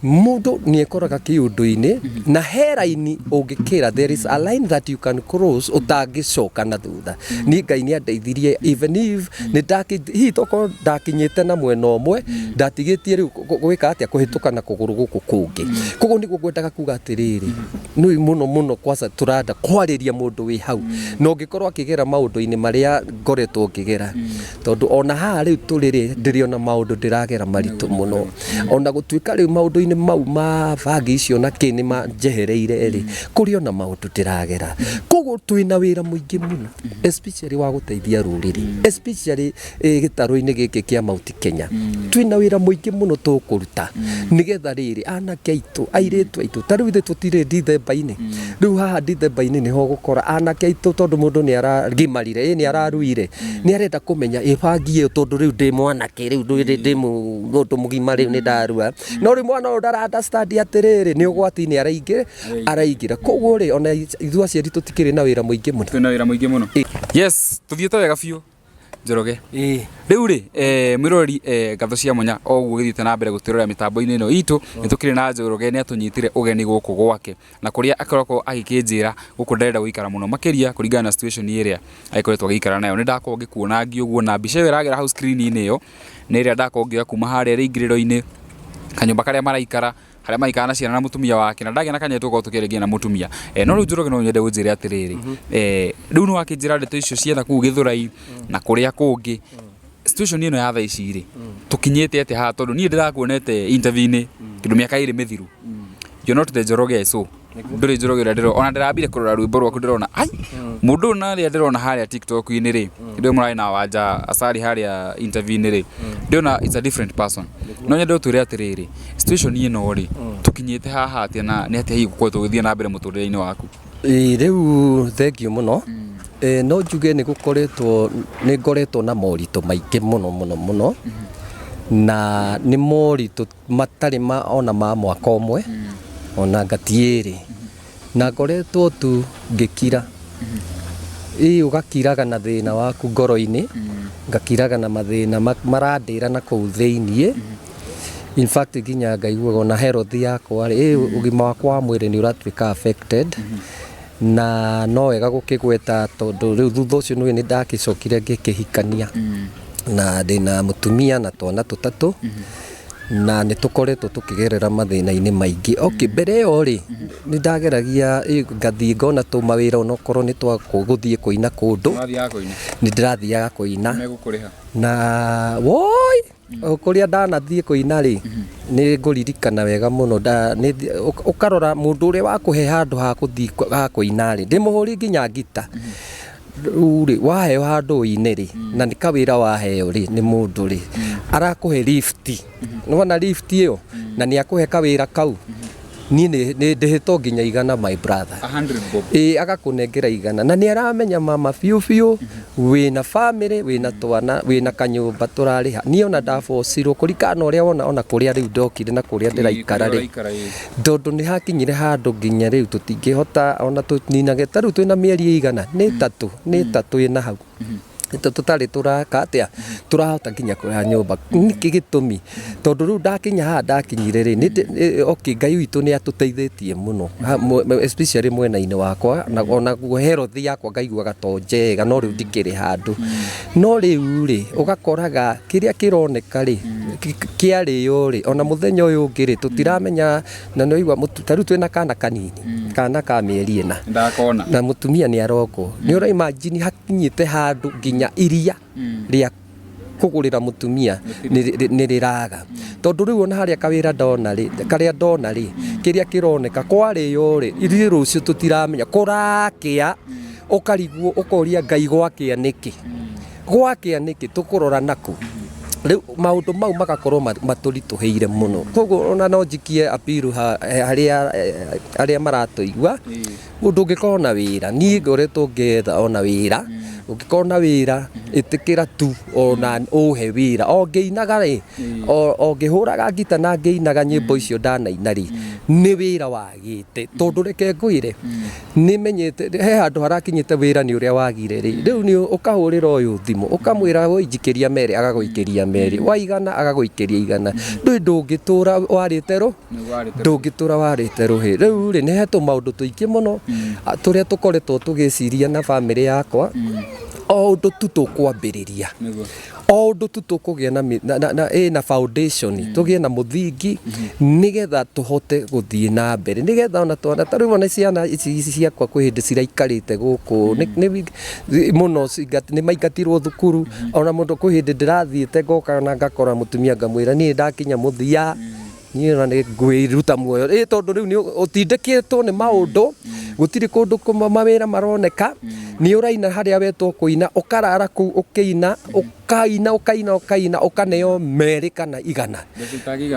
Mũndũ nĩ ekoraga kĩũndũ-inĩ na he raini ũngĩkĩra, there is a line that you can cross ũtangĩcoka na thutha. Niĩ Ngai nĩ andeithirie, even if nĩ hihi tokorwo ndakinyĩte na mwena ũmwe, ndatigĩtie rĩu gwĩka atĩa, kũhĩtũka na kũgũrũ gũkũ kũngĩ. Koguo nĩguo ngwendaga kuga atĩrĩrĩ, nĩ mũno mũno kwanza tũrenda kwarĩria mũndũ wĩ hau na ũngĩkorwo akĩgera maũndũ-inĩ marĩa ngoretwo ngĩgera, tondũ ona haha rĩu tũrĩ rĩ, ndĩrĩ ona maũndũ ndĩragera maritũ mũno. Ona gũtuĩka rĩu maũndũ-inĩ mau ma bangi icio na kĩ nĩ manjehereire rĩ, kũrĩ ona maũndũ ndĩragera. Koguo twĩna wĩra mũingĩ mũno, especially wa gũteithia rũrĩrĩ, especially gĩtarũ-inĩ gĩkĩ kĩa Mount Kenya. Twĩna wĩra mũingĩ mũno tũkũruta nĩgetha rĩrĩ anake aitũ, airĩtu aitũ, ta rĩu ithuĩ tũtirĩ Dithemba-inĩ. Rĩu haha Dithemba-inĩ nĩho ũgũkora anake aitũ, tondũ mũndũ nĩ aragimarire, nĩ araruire, nĩ arenda kũmenya ĩ bangi ĩyo, tondũ rĩu ndĩ mwanake, rĩu ndĩ mũndũ mũgima, rĩu nĩ ndarua. No rĩu mwana ũyũ ndara understand atĩrĩrĩ, nĩ ũgwati-inĩ araingĩra. Koguo rĩ, ona ithuĩ aciari tũtikĩrĩ na wĩra mũingĩ mũno. Twĩna wĩra mũingĩ mũno. Yes, tũthiĩte wega biũ Njoroge. Rĩu rĩ, mwĩroreri, ngatho cia mwanya o ũguo ũgĩthiĩte na mbere gũtwĩrorera mĩtambo-inĩ ĩno itũ, nĩ tũkĩrĩ na Njoroge, nĩ atũnyitire ũgeni gũkũ gwake na kũrĩa akoragwo agĩkĩnjĩra gũkũ ndarenda gũikara mũno makĩria kũringana na situation ĩrĩa agĩkoretwo agĩikara nayo. Nĩ ndakorwo ngĩkuona ũguo na mbica ĩyo ĩragera hau screen-inĩ ĩyo nĩ ĩrĩa ndakorwo ngĩoya kuma harĩa rĩingĩrĩro-inĩ, kanyũmba karĩa maraikara, harĩa maraikara na ciana na mũtumia wake, na ndagĩa na kanya tũkorwo tũkĩaria nginya na mũtumia. No rĩu Njoroge no nyende ũnjĩre atĩrĩrĩ, rĩu nĩ wakĩnjĩra ndeto icio cia nakũu Gĩthũrai na kũrĩa kũngĩ, situation ĩno ya thaa ici rĩ, tũkinyĩte atĩa haha, tondũ niĩ ndĩrakuonete interview-inĩ kĩndũ mĩaka ĩrĩ mĩthiru. You're not the Njoroge I saw. Ndũrĩ Njoroge ũrĩa ndĩrona, ona ndĩrambire kũrora rwĩmbo rwaku ndĩrona, ai, mũndũ ũyũ na arĩa ndĩrona harĩa TikTok-inĩ rĩ, hĩndĩ ĩyo mũrarĩ na Wanja Asali harĩa interview-inĩ rĩ, ndĩrona it's a different person. No nyende ũtwĩre atĩrĩrĩ, situation ĩno rĩ, tũkinyĩte haha atĩa na nĩ atĩa hihi gũkoretwo gũgĩthiĩ na mbere mũtũrĩre-inĩ waku? Rĩu thengiũ mũno. No njuge nĩ gũkoretwo, nĩ ngoretwo na moritũ maingĩ mũno mũno mũno, na nĩ moritũ matarĩ ma ona ma mwaka ũmwe, ona ngati ĩrĩ, na ngoretwo tu ngĩkira. Ũgakiraga na thĩna waku ngoro-inĩ, ngakiraga na mathĩna marandĩra na kũu thĩiniĩ. In fact nginya ngaiguaga ona health yakwa rĩ, ũgima wakwa wa mwĩrĩ nĩ ũratuĩka affected. Na no wega gũkĩgweta tondũ rĩu thutha ũcio nĩ ndagĩcokire ngĩkĩhikania na ndĩna mũtumia na twana tũtatũ, na nĩ tũkoretwo tũkĩgerera mathĩna-inĩ maingĩ. Okay, mbere ĩyo rĩ, nĩ ndageragia ngathiĩ ngona tũmawĩra onokorwo nĩ twa gũthiĩ kũina kũndũ. Ũrathiaga kũina? Nĩ ndĩrathiaga kũina. Megũkũrĩha? Na woi, kũrĩa ndanathiĩ kũina rĩ, nĩ ngũririkana wega mũno. Ũkarora mũndũ ũrĩa wakũhe handũ ha gũthiĩ ha kũina rĩ, ndĩmũhũri nginya ngita. Rĩu rĩ waheo handũ ũine rĩ, na nĩ kawĩra waheo rĩ nĩ mũndũ rĩ, arakũhe lift, nĩwona lift ĩyo, na nĩ akũhe kawĩra kau, niĩ nĩ ndĩhĩtwo nginya 100, my brother. 100 bob. Ĩĩ, agakũnengera 100, na nĩ aramenya mama biũ biũ wĩna family, wĩna twana, wĩna kanyũmba tũrarĩha. Niĩ ona ndabocirwo kũringana na ũrĩa wona, ona kũrĩa rĩu ndokire na kũrĩa ndĩraikara rĩ, tondũ nĩ hakinyire handũ nginya rĩu tũtingĩhota ona tũninage, ta rĩu twĩna mĩeri ĩigana, nĩ 3, nĩ 3 ĩna hau. Tũtarĩ tũraka atĩa, tũrahota nginya kũrĩha nyũmba. Nĩkĩ gĩtũmi? Tondũ rĩu ndakinya haha ndakinyire rĩ, okay, Ngai witũ nĩ atũteithĩtie mũno, especially mwena-inĩ wakwa, na onaguo health yakwa ngaiguaga to njega, no rĩu ndikĩrĩ handũ. No rĩu rĩ, ũgakoraga kĩrĩa kĩroneka rĩ, kĩarĩo rĩ, ona mũthenya ũyũ ũngĩ rĩ, tũtiramenya, na nĩ waigua, ta rĩu twĩna kana kanini, kana ka mĩeri 4. Ndakona. Na mũtumia nĩ arokwo. Nĩ ũra imagine hakinyĩte handũ nginya iria rĩa kũgũrĩra mũtumia nĩ rĩraga. Tondũ rĩu ona harĩa kawĩra ndona rĩ, karĩa ndona rĩ, kĩrĩa kĩroneka kwarĩo rĩ, ithuĩ rũciũ tũtiramenya, kũrakĩa, ũkarigwo ũkoria Ngai gwakĩa nĩkĩ? Gwakĩa nĩkĩ? Tũkũrora nakũ? Rĩu maũndũ mau magakorwo matũritũhĩire mũno. Koguo ona no njikie appeal harĩa arĩa maratũigua, mũndũ ũngĩkorwo na wĩra, niĩ ngoretwo ngĩetha ona wĩra, ũngĩkorwo na wĩra, ĩtĩkĩra tu ona ũhe wĩra. O ngĩinaga rĩ, o ngĩhũraga ngita na ngĩinaga nyĩmbo icio ndanaina rĩ, nĩ wĩra wagĩte. Tondũ reke ngwĩre, nĩmenyete he handũ harakinyĩte wĩra nĩ ũrĩa wagire rĩ, rĩu nĩ ũkahũrĩra ũyũ thimũ, ũkamwĩra woi njikĩria 2, agagũikĩria 2, wa 100 agagũikĩria 100. Ndũĩ ndũngĩtũra warĩte rũ? Ndũngĩtũra warĩte rũhĩ. Rĩu rĩ, nĩ he tũmaũndũ tũingĩ mũno, tũrĩa tũkoretwo tũgĩciria na bamĩrĩ yakwa, o ũndũ tu tũkwambĩrĩria. O ũndũ tu tũkũgĩa na foundation, tũgĩe na mũthingi, nĩgetha tũhote gũthiĩ na mbere, nĩgetha ona twana, ta rĩu ona ciana ici ciakwa kwĩ hĩndĩ ciraikarĩte gũkũ, mũno nĩ maingatirwo thukuru, ona mũndũ kwĩ hĩndĩ ndĩrathiĩte ngoka na ngakora mũtumia ngamwĩra niĩ ndakinya mũthia, niĩ ona nĩ ngwĩruta muoyo. Ĩ tondũ rĩu nĩ ũtindĩkĩtwo nĩ maũndũ, gũtirĩ kũndũ mawĩra maroneka, nĩ ũraina harĩa wetwo kũina, ũkarara kũu ũkĩina, ũkaina, ũkaina, ũkaina, ũkaneo 2 kana 100.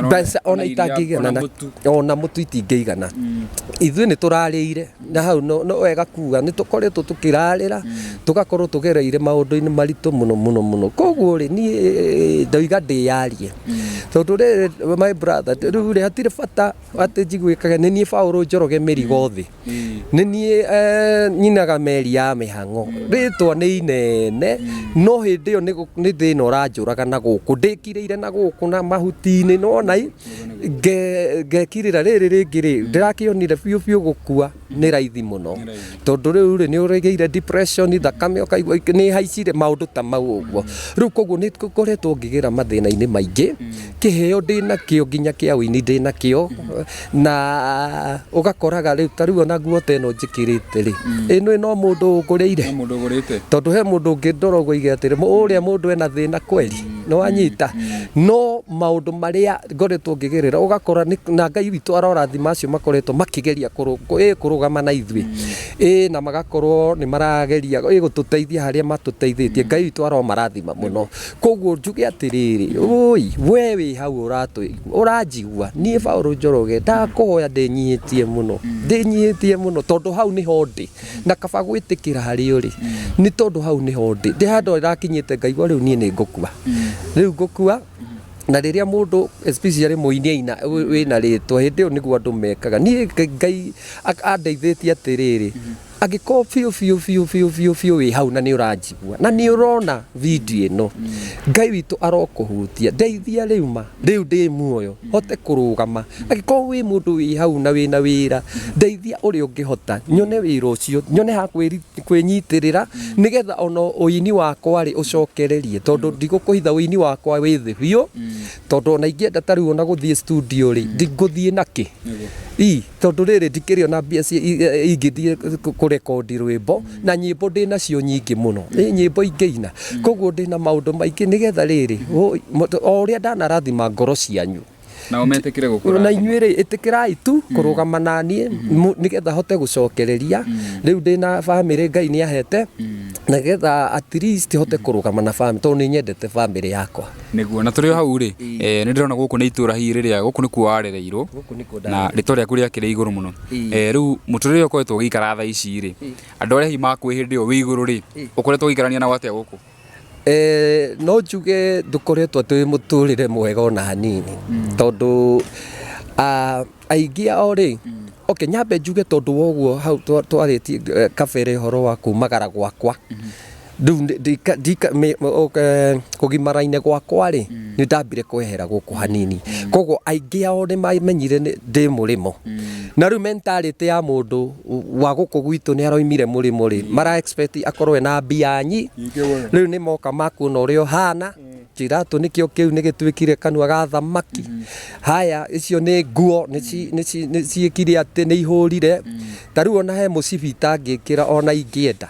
Mbeca ona itangĩigana na ona mũtu itingĩigana. Ithuĩ nĩ tũrarĩire, na hau no wega kuga nĩ tũkoretwo tũkĩrarĩra, tũgakorwo tũgereire maũndũ-inĩ maritũ mũno mũno mũno. Koguo rĩ, niĩ ndoiga ndĩyarie. Tondũ rĩrĩ, my brother, rĩu rĩ, hatirĩ bata atĩ njiguĩkage nĩ niĩ Paũlũ Njoroge mĩrigo thĩ. Nĩ niĩ nyinaga meri ya mĩhang'o. Rĩtwa nĩ inene, no hĩndĩ ĩyo nĩ thĩna ũranjũraga na gũkũ. Ndĩkirĩire na gũkũ na mahuti-inĩ, nĩwona ĩ? Ngekirĩra rĩrĩ rĩngĩ rĩ, ndĩrakĩonire biũ biũ gũkua nĩ raithi mũno. Tondũ rĩu rĩ, nĩ ũrĩgĩire depression, thakame ũkaigua nĩ ĩhaicire, maũndũ ta mau ũguo. Rĩu koguo nĩ ngoretwo ngĩgera mathĩna-inĩ maingĩ, kĩheo ndĩnakĩo nginya kĩa ũini ndĩnakĩo, na ũgakoraga rĩu ta rĩu ona nguo ta ĩno njĩkĩrĩte rĩ, ĩno no mũndũ ũngũrĩire. No mũndũ ũgũrĩte. Tondũ he mũndũ ũngĩ ndora ũguo oige atĩrĩ, ũrĩa mũndũ ena thĩna kweli, nĩ wanyita. No maũndũ marĩa ngoretwo ngĩgerera, ũgakora na Ngai witũ arorathima acio makoretwo makĩgeria kũrũgama na ithuĩ. Na magakorwo nĩ marageria, gũtũteithia harĩa matũteithĩtie. Ngai witũ aromarathima mũno. Koguo njuge atĩrĩrĩ, oi, we wĩ hau ũranjigua, niĩ Paũlũ Njoroge, ndakũhoya ndĩnyihĩtie mũno, ndĩnyihĩtie mũno, tondũ hau nĩho ndĩ. Na kaba gwĩtĩkĩra harĩa ũrĩ, nĩ tondũ hau nĩho ndĩ. Ndĩ handũ ĩrakinyĩte ngaigua rĩu niĩ nĩ ngũkua. Rĩu ngũkua, na rĩrĩa mũndũ especially mũini aina wĩna rĩtwa, hĩndĩ ĩyo nĩguo andũ mekaga. Niĩ Ngai andeithĩtie atĩrĩrĩ, angĩkorwo biũ biũ biũ biũ biũ biũ wĩ hau na nĩ ũranjigua, na nĩ ũrona video ĩno, Ngai witũ arokũhutia, ndeithia rĩu ma, rĩu ndĩ muoyo, hote kũrũgama. Angĩkorwo wĩ mũndũ wĩ hau na wĩna wĩra, ndeithia ũrĩa ũngĩhota, nyone wĩra ũcio, nyone ha kwĩnyitĩrĩra, nĩgetha ona ũini wakwa rĩ ũcokererie, tondũ ndigũkũhitha ũini wakwa wĩ thĩ biũ, tondũ ona ingĩenda ta rĩu ona gũthiĩ studio rĩ, ndingũthiĩ nakĩ? I, tondũ rĩrĩ ndikĩrĩ ona mbia ingĩthiĩ kũrekondi rwĩmbo, na nyĩmbo ndĩnacio nyingĩ mũno, nĩ nyĩmbo ingĩina. Koguo ndĩna maũndũ maingĩ nĩgetha rĩrĩ, o ũrĩa ndanarathima ngoro cianyu, Nao metĩkĩre gũkũra. Na inyuĩ rĩ, ĩtĩkĩrai tu kũrũgama na niĩ nĩgetha hote gũcokereria. Rĩu ndĩna bamĩrĩ Ngai nĩ ahete, nĩgetha at least hote kũrũgama na bamĩrĩ, tondũ nĩ nyendete bamĩrĩ yakwa. Nĩguo, na tũrĩ o hau rĩ, nĩ ndĩrona gũkũ nĩ itũra hihi rĩrĩa gũkũ nĩkuo warereirwo. Gũkũ nĩkuo. Na rĩtwa rĩaku rĩakĩrĩ igũrũ mũno. Rĩu mũtũrĩre ũrĩa ũkoretwo ũgĩikara thaa ici rĩ, andũ arĩa hihi makũĩ hĩndĩ ĩyo wĩ igũrũ rĩ, ũkoretwo ũgĩikarania nao atĩa gũkũ? No njuge ndũkoretwo atĩ wĩ mũtũrĩre mwega ona hanini, tondũ aingĩ ao rĩ, okay, nyambe njuge tondũ wa ũguo hau twarĩtie kabere ũhoro wa kumagara gwakwa. Rĩu kũgimara-inĩ gwakwa rĩ, nĩ ndambire kwehera gũkũ hanini, koguo aingĩ ao nĩ mamenyire ndĩ mũrĩmo. Na rĩu mentality ya mũndũ wa gũkũ gwitũ nĩ aroimire mũrĩmo rĩ, mara expect akorwo ena mbia nyi. Rĩu nĩ moka makuona ũrĩa ũhana, kĩratũ nĩkĩo kĩu nĩ gĩtuĩkire kanua ga thamaki. Haya, icio nĩ nguo nĩ ciĩkire atĩ nĩ ihũrire. Ta rĩu ona he mũcibi itangĩkĩra ona ingĩenda,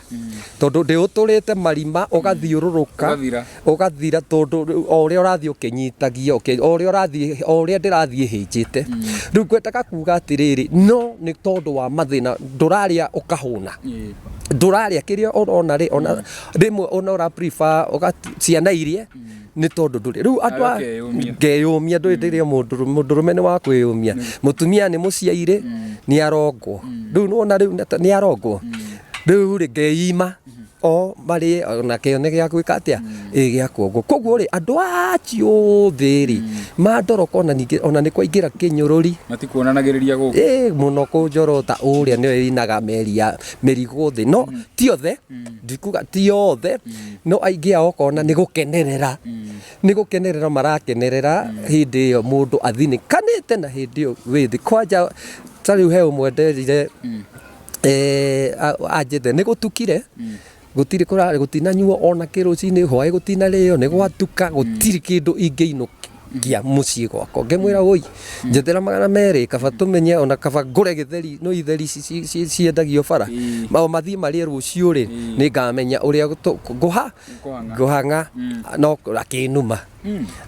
tondũ ndĩũtũrĩte marima ũgathiũrũrũka. Ũgathira. Ũgathira, tondũ rĩu o ũrĩa ũrathiĩ ũkĩnyitagia, o ũrĩa ũrathiĩ, o ũrĩa ndĩrathiĩ hĩnjĩte. Rĩu ngwendaga kuga atĩrĩrĩ, no nĩ tondũ wa mathĩna, ndũrarĩa ũkahũna, ndũrarĩa kĩrĩa ũrona rĩ, ona rĩmwe ona ũra prefer ciana irie, nĩ tondũ ndũrĩ rĩu andũ Nawe ũkeyũmia. Ngeyũmia, ndũrĩ ndĩrĩa mũndũrũme nĩ wa kwĩyũmia. Mũtumia nĩ mũciairĩ, nĩ arongwo rĩu, nĩwona rĩu nĩ arongwo rĩu rĩ, ngeima o marĩe ona kĩo nĩ gĩa gwĩka atĩa, ĩ gĩa kuongwo. Koguo rĩ, andũ acio othe rĩ, mandoroka, ona ningĩ ona nĩ kwaingĩra kĩnyũrũri. Matikuonanagĩrĩria gũkũ. Ĩ mũno kũnjorota ũrĩa nĩwe ĩinaga meri ya mĩrigo thĩ, no ti othe, ndikuga ti othe, no aingĩ ao ũkona nĩ gũkenerera, nĩ gũkenerera marakenerera hĩndĩ ĩyo mũndũ athinĩkanĩte na hĩndĩ ĩyo wĩ thĩ kwanja. Ta rĩu he ũmwe nderire, anjĩte nĩ gũtukire, gũtirĩ kũrarĩ, gũtinanyuo ona kĩrũcinĩ, hwaĩ gũtinarĩo, nĩ gwatuka, gũtirĩ kĩndũ ingĩinũkia mũciĩ gwakwa. Ngĩmwĩra, woi, njethera 200, kaba tũmenye ona kaba ngũre gĩtheri, no itheri ciendagio bara, o mathiĩ marĩe, rũciũ rĩ nĩ ngamenya ũrĩa ngũha Ngũhang'a. Ngũhang'a. No akĩnuma,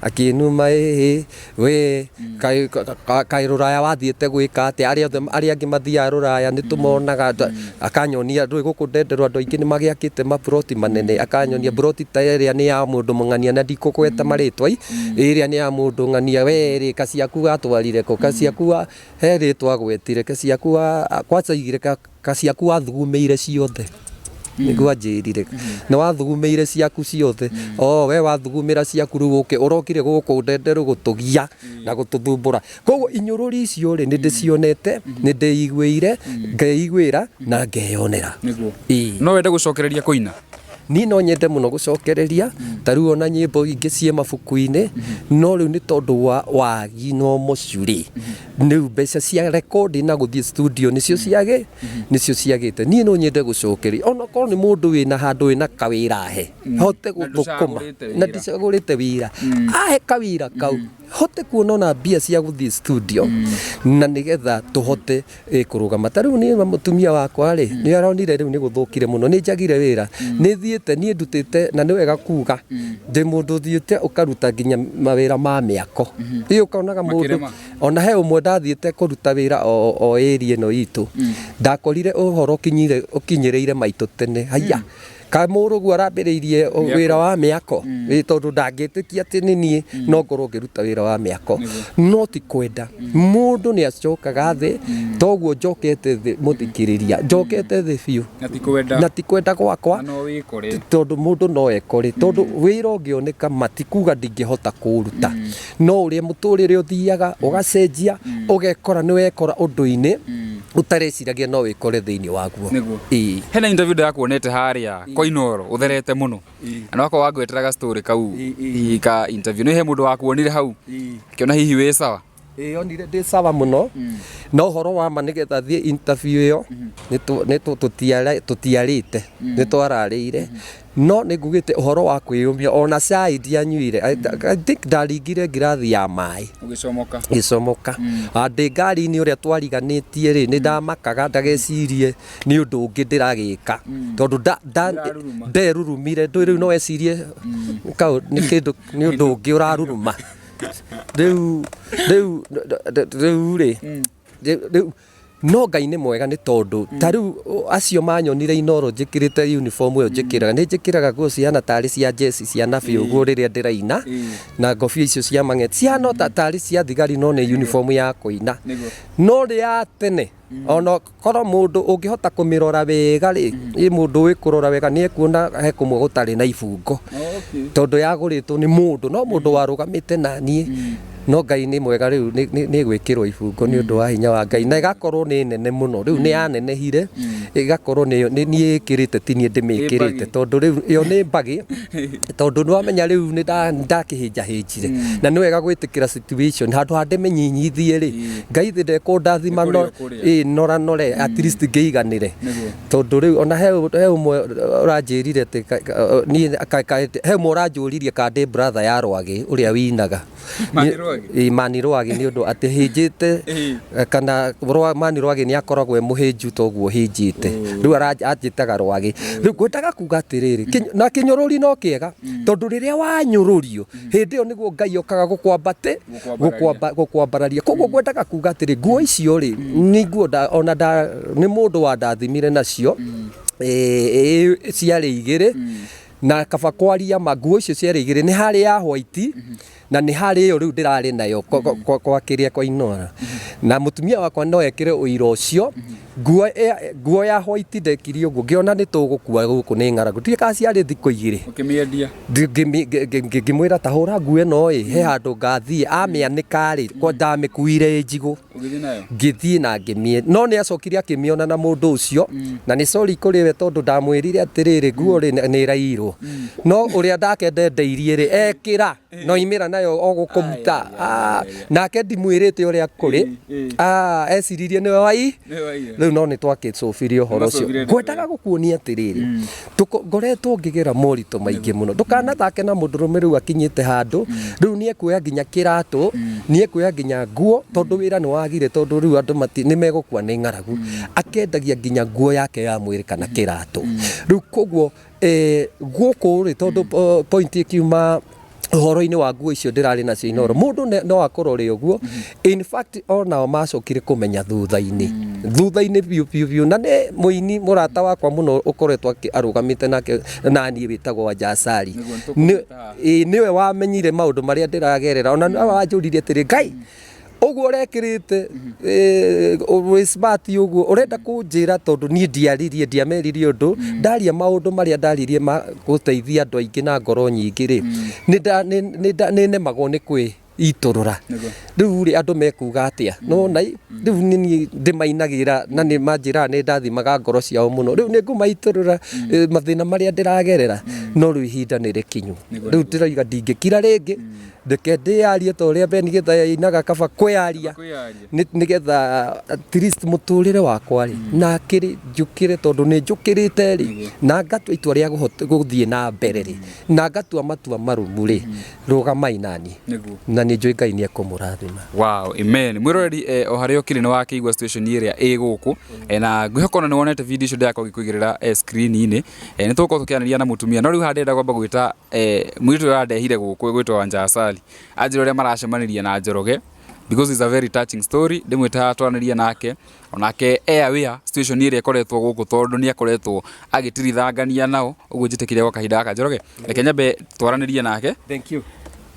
akĩnuma, ĩhĩ we, kaĩ rũraya wathiĩte gwĩka atĩa? Arĩa othe arĩa angĩ mathiaga rũraya nĩ tũmonaga. Akanyonia, ndũĩ gũkũ Ndenderũ andũ aingĩ nĩ magĩakĩte maburoti manene. Akanyonia buroti ta ĩrĩa nĩ ya mũndũ mũng'ania, na ndikũgweta marĩtwa, ĩrĩa nĩ ya mũndũ ng'ania. We rĩ, kaciaku watwarire kũ? Kaciaku wa he rĩtwa agwetire, kaciaku wa kwanza aigire kaciaku wathugumĩire ciothe, nĩguo anjĩrire, nĩ wathugumĩire ciaku ciothe, o we wathugumĩra ciaku, rĩu ũke ũrokire gũkũ Ndenderũ gũtũgia na gũtũthumbũra. Koguo inyũrũri icio rĩ, nĩ ndĩcionete, nĩ ndĩiguĩire, ngeiguĩra na ngeyonera. Nĩguo. Ĩĩ. No wende gũcokereria kũina? Niĩ no nyende mũno gũcokereria. Ta rĩu ona nyĩmbo ingĩ ciĩ mabuku-inĩ, no rĩu nĩ tondũ wa wagi na ũmocu rĩ, rĩu mbeca cia rekondi na gũthiĩ studio nĩcio ciagĩ, nĩcio ciagĩte. Niĩ no nyende gũcokeria, onakorwo nĩ mũndũ wĩna handũ wĩna kawĩra ahe hote gũthũkũma. Ndũcagũrĩte Na wĩra. ndicagũrĩte wĩra, ahe kawĩra kau hote kuona ona mbia cia gũthiĩ studio, na nĩgetha tũhote kũrũgama. Ta rĩu niĩ na mũtumia wakwa rĩ, nĩ aronire rĩu nĩ gũthũkire mũno, nĩ njagire wĩra, nĩ thiĩte niĩ ndutĩte, na nĩ wega kuga ndĩ mũndũ ũthiĩte ũkaruta nginya mawĩra ma mĩako ĩ, ũkonaga mũndũ. Makĩrĩma. Ona he ũmwe ndathiĩte kũruta wĩra o area ĩno itũ, ndakorire ũhoro ũkinyĩrĩire maitũ tene, haiya, ka mũrũguo arambĩrĩirie wĩra wa mĩako. Ĩ, tondũ ndangĩtĩkia atĩ nĩ niĩ no ngorwo ngĩruta wĩra wa mĩako. No ti kwenda, mũndũ nĩ acokaga thĩ, toguo njokete thĩ, mũthikĩrĩria, njokete thĩ biũ. Na ti kwenda. Na ti kwenda gwakwa. Na no wĩkore. Tondũ mũndũ no ekore, tondũ wĩra ũngĩoneka matikuga ndingĩhota kũũruta, no ũrĩa mũtũrĩre ũthiaga ũgacenjia, ũgekora nĩ wekora ũndũ-inĩ ũtareciragia no wĩkore thĩinĩ waguo. Nĩguo. Ĩĩ. Hena interview ndĩrakuonete harĩa Koinoro ũtherete mũno, na wakorwo wangwetera ga story kau hihi ka interview, nĩ he mũndũ wakuonire hau akĩona hihi wĩ sawa? Ĩĩ, onire ndĩ sawa mũno, no ũhoro wa ma nĩgetha thiĩ interview ĩyo nĩ tũtiarĩte, nĩ twararĩire, no nĩ ngugĩte ũhoro wa kwĩyũmia, ona cai ndianyuire. I think ndaringire ngirathi ya maĩ. Ũgĩcomoka. Gĩcomoka ndĩ ngari-inĩ ũrĩa twariganĩtie rĩ, nĩ ndamakaga ndagecirie nĩ ũndũ ũngĩ ndĩragĩka, tondũ Ndĩraruruma. nderurumire, ndũĩ rĩu no wecirie kau nĩ kĩndũ, nĩ ũndũ ũngĩ ũraruruma. Rĩu rĩu rĩu rĩ rĩu no Ngai nĩ mwega nĩ tondũ ta rĩu acio manyonire Inoro njĩkĩrĩte uniform ĩyo njĩkĩraga, nĩ njĩkĩraga nguo cihana tarĩ cia jeci cia nabi ũguo rĩrĩa ndĩraina, na ngobia icio cia mang'eti cihana o tarĩ cia thigari, no nĩ uniform ya kũina. No nĩ ya tene, ona korwo mũndũ ũngĩhota kũmĩrora wega rĩ, ĩ mũndũ ũĩ kũrora wega nĩ ekuona he kũmwe gũtarĩ na ibungo, tondũ yagũrĩtwo nĩ mũndũ, no mũndũ warũgamĩte naniĩ. No Ngai nĩ mwega, rĩu nĩ gwĩkĩrwo ibungo nĩ ũndũ wa hinya wa Ngai, na ĩgakorwo nĩ nene mũno. Rĩu nĩ yanenehire, ĩgakorwo nĩ niĩ ĩkĩrĩte, ti niĩ ndĩmĩkĩrĩte, tondũ rĩu ĩyo nĩ mbagĩ, tondũ nĩ wamenya rĩu nĩ ndakĩhĩnjahĩnjire, na nĩ wega gwĩtĩkĩra situation handũ ha ndĩmĩnyinyithie rĩ. Ngai thĩ ndekũndathima no ĩ nora nore at least ngĩiganĩre, tondũ rĩu ona he ũmwe ũranjĩrire atĩ niĩ he ũmwe ũranjũririe ka ndĩ brother ya Rwagĩ ũrĩa winaga. Mani Rwagĩ? Ĩ, Mani Rwagĩ, nĩ ũndũ atĩ hĩnjĩte kana Mani Rwagĩ nĩ akoragwo e mũhĩnju toguo hĩnjĩte, rĩu anjĩtaga Rwagĩ. Rĩu ngwendaga kuga atĩrĩrĩ, na kĩnyũrũri no kĩega, tondũ rĩrĩa wanyũrũrio, hĩndĩ ĩyo nĩguo Ngai okaga gũkwambate gũkwambararia. Koguo ngwendaga kuga atĩrĩ, nguo icio rĩ, nĩ nguo ona nĩ mũndũ wandathimire nacio, ciarĩ igĩrĩ, na kaba kwaria ma, nguo icio ciarĩ igĩrĩ, nĩ harĩ ya white na nĩ harĩ ĩyo rĩu ndĩrarĩ nayo kwa kĩrĩa kwa Inora, na mũtumia wakwa no ekĩre ũira ũcio. Nguo ya white ndekire ũguo, ngĩona nĩ tũgũkua gũkũ nĩ ng'aragu, ndiũĩ kana ciarĩ thikũ igĩrĩ. Ũkĩmĩendia? Ngĩmwĩra ta hũra nguo ĩno ĩ, he handũ ngathiĩ, amĩanĩka rĩ, kwa ndamĩkuire ĩ njigũ. Ũgĩthiĩ nayo? Ngĩthiĩ na ngĩmie, no nĩ acokire akĩmĩona na mũndũ ũcio, na nĩ sorry kũrĩ we, tondũ ndamwĩrire atĩrĩrĩ, nguo rĩ nĩ ĩrairwo, no ũrĩa ndakendendeirie rĩ, ekĩra no imĩra nayo o gũkũmuta. Ah, nake ndimwĩrĩte ũrĩa kũrĩ. Ah, eciririe nĩwe wai rĩu, no nĩ twakĩcũbirie ũhoro ũcio. Nĩmwacũbirie. Ngwendaga gũkuonia atĩrĩrĩ, ngoretwo ngĩgera moritũ maingĩ mũno. Ndũkanathake na mũndũrũme rĩu akinyĩte handũ rĩu nĩ ekuoya nginya kĩratũ, nĩ ekuoya nginya nguo, tondũ wĩra nĩ wagire, tondũ rĩu andũ mati nĩ megũkua nĩ ng'aragu, akendagia nginya nguo yake ya mwĩrĩ kana kĩratũ rĩu. Koguo gũkũ rĩ, tondũ point ĩkiuma ũhoro-inĩ wa nguo icio ndĩrarĩ nacio Inoro, mũndũ no akũrore ũguo. In fact, onao macokire kũmenya thutha-inĩ, thutha-inĩ biũ biũ biũ, na nĩ mũini mũrata wakwa mũno ũkoretwo arũgamĩte nake naniĩ, wĩtagwo Wanjasari. Nĩguo nĩtũkũmwĩta haha. Ĩĩ, nĩwe wamenyire maũndũ marĩa ndĩragerera, ona nĩwe wanjũririe atĩrĩ, Ngai ũguo ũrekĩrĩte wĩ smart ũguo, ũrenda kũnjĩra? Tondũ niĩ ndiaririe, ndiameririe ũndũ, ndaria maũndũ marĩa ndaririe ma gũteithia andũ aingĩ na ngoro nyingĩ rĩ, nĩ nemagwo nĩ kwĩ itũrũra. Rĩu rĩ, andũ mekuga atĩa? Nona rĩu nĩ niĩ ndĩmainagĩra na nĩ manjĩraga nĩ ndathimaga ngoro ciao mũno. Rĩu nĩ ngũmaitũrũra mathĩna marĩa ndĩragerera, no rĩu ihinda nĩ rĩkinyu. Rĩu ndĩroiga ndingĩkira rĩngĩ, reke ndĩyarie ta ũrĩa Ben Githae ainaga, kaba kwĩyaria. Kwĩyaria. Nĩgetha at least mũtũrĩre wakwa rĩ, na kĩrĩ njũkĩre, tondũ nĩ njũkĩrĩte rĩ, na ngatua itua rĩa gũthiĩ na mbere rĩ, na ngatua matua marũmu rĩ, rũgamai nani. Na nĩ njũĩ Ngai nĩ ekũmũrathima. Wow, amen. Mwĩroreri, o harĩa ũkĩrĩ nĩ wakĩigua situation ĩrĩa ĩ gũkũ, na ngwĩhoka ona nĩ wonete video icio ndĩrakorwo ngĩkũigĩrĩra screen-inĩ. Nĩ tũgũkorwo tũkĩaranĩria na mũtumia, no rĩu haha ndĩrenda kwamba gwĩta mũirĩtu ũrĩa ũrandehire gũkũ gwĩtwo Wanja Asali, anjĩre ũrĩa maracemanirie na Njoroge, because it's a very touching story. Ndĩmwĩte haha twaranĩrie nake, onake e aware situation ĩrĩa ĩkoretwo gũkũ, tondũ nĩ akoretwo agĩtirithangania nao ũguo. Njĩtĩkĩria gwa kahinda gaka, Njoroge, reke nyambe twaranĩrie nake. Thank you.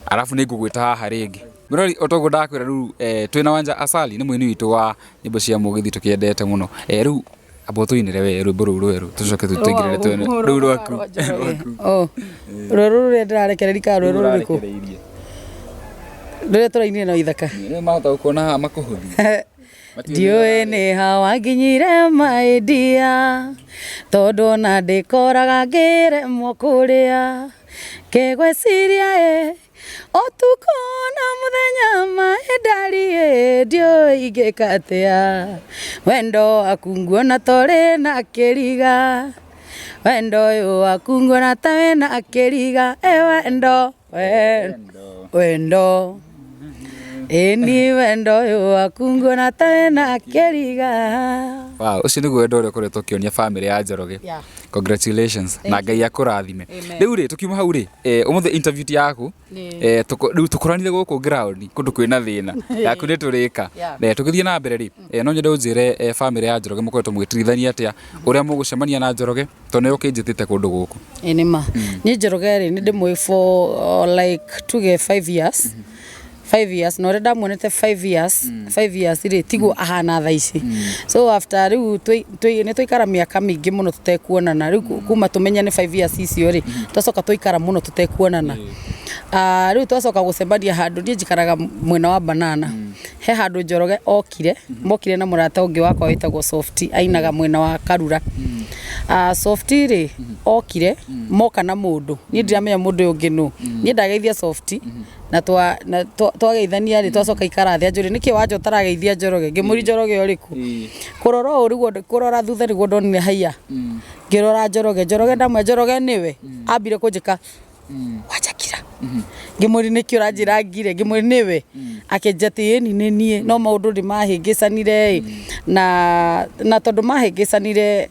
Arabu nĩ ngũgwĩta haha rĩngĩ. Mũrori, o toguo ndakwĩra, rĩu twĩna Wanja Asali, nĩ mũini witũ wa nyĩmbo cia mũgithi tũkĩendete mũno. Rĩu amba ũtũinĩre we rwĩmbo rũu rwerũ, tũcoke tũingĩrĩre twene rũu rwaku. Oh, rwerũ rũrĩa ndĩrarekereria kana rwerũ rũrĩkũ? Ũrarekereirie. Rũrĩa tũrainire na ithaka. Nĩ mahota gũkuona haha makũhũthie. Ndiũĩ nĩ ha wanginyire maidia, tondũ ona ndĩkoraga ngĩremwo kũrĩa kĩgweciria ĩ ũtukũ na mũthenya maĩndariĩ, ndiũĩ ingĩka atĩa. Wendo waku nguona torĩ na kĩriga, wendo ũyũ waku nguona ta wĩna kĩriga, ĩ wendo wendo wendo. Ĩ ni wendo ũyũ waku nguona ta wĩna kĩriga. Wow, ũcio nĩguo wendo ũrĩa ũkoretwo ũkĩonia bamĩrĩ ya Njoroge. Yeah. Congratulations na Ngai akũrathime. Amen. Rĩu rĩ tũkiuma hau rĩ, ũmũthĩ interview ti yaku. Rĩu tũkoranire gũkũ ground kũndũ kwĩna thĩna. Yaku nĩ tũrĩka. Yeah. Tũgĩthiĩ na mbere rĩ, no nyende ũnjĩre bamĩrĩ ya Njoroge mũkoretwo mũgĩtirithania atĩa ũrĩa mũgũcemania na Njoroge tondũ nĩwe ũkĩnjĩtĩte kũndũ gũkũ. Ĩ nĩ ma. Niĩ Njoroge rĩ nĩ ndĩmũĩ for like tuge 5 years. 5 years na ũrĩa ndamuonete 5 years 5 years rĩ tiguo ahana thaa ici. So after rĩu nĩ twaikara mĩaka mĩingĩ mũno tũtekuonana rĩu kuma tũmenyane 5 years icio rĩ twacoka twaikara mũno tũtekuonana. Rĩu twacoka gũcemania handũ niĩ njikaraga mwena wa Banana. He handũ Njoroge okire mokire na mũrata ũngĩ wakwa wĩtagwo Softy ainaga mwena wa Karura. Softy rĩ okire moka na mũndũ niĩ ndiramenya mũndũ ũyũ ũngĩ nũ. Niĩ ndageithia Softy na twageithania rĩ twacoka ikara thĩ anjũria nĩkĩ wanja ũtarageithia Njoroge ngĩmũria Njoroge ũrĩkũ. Kũrora ũũ nĩguo kũrora thutha nĩguo ndonire haiya. Ngĩrora Njoroge Njoroge ndamwĩra Njoroge nĩwe ambire kũnjĩka wanjakira. Ngĩmũria nĩkĩ ũranjĩra ngire ngĩmũria nĩwe akĩnjĩra atĩ ĩni nĩ niĩ no maũndũ nĩ mahĩngĩcanire ĩ na tondũ mahĩngĩcanire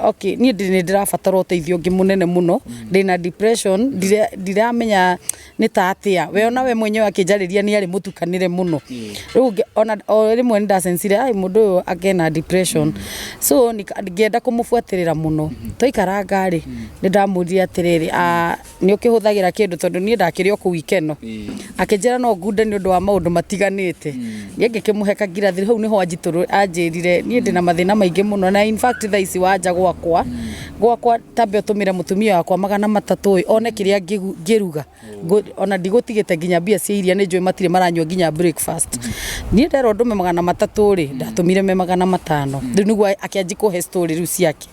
okay niĩ nĩ ndĩrabatara ũteithio ũngĩ mũnene mũno ndĩna depression ndiramenya nĩ ta atĩa we ona we mwenyewe akĩnjarĩria nĩ arĩ mũtukanĩre mũno rĩu ona o rĩmwe nĩ ndacensire ai mũndũ ũyũ akena depression so ngĩenda kũmũbuatĩrĩra mũno twaikaranga rĩ nĩ ndamũririe atĩrĩrĩ nĩ ũkĩhũthagĩra kĩndũ tondũ niĩ ndakĩrĩ o kũu ikeno akĩnjĩra no ngunde nĩ ũndũ wa maũndũ matiganĩte niĩ ngĩkĩmũhe kangirathi hau nĩho anjĩrire niĩ ndĩna mathĩna maingĩ mũno na in fact thaa ici wanja gwakwa gwakwa tambe ũtũmĩre mũtumia wakwa 300 one kĩrĩa ngĩruga ona ndigũtigĩte nginya mbia cia iria nĩ njũĩ matirĩ maranyua nginya breakfast niĩ nderwo ndũme 300 rĩ ndatũmire me 500 rĩu nĩguo akĩanji kũhe story rĩu ciake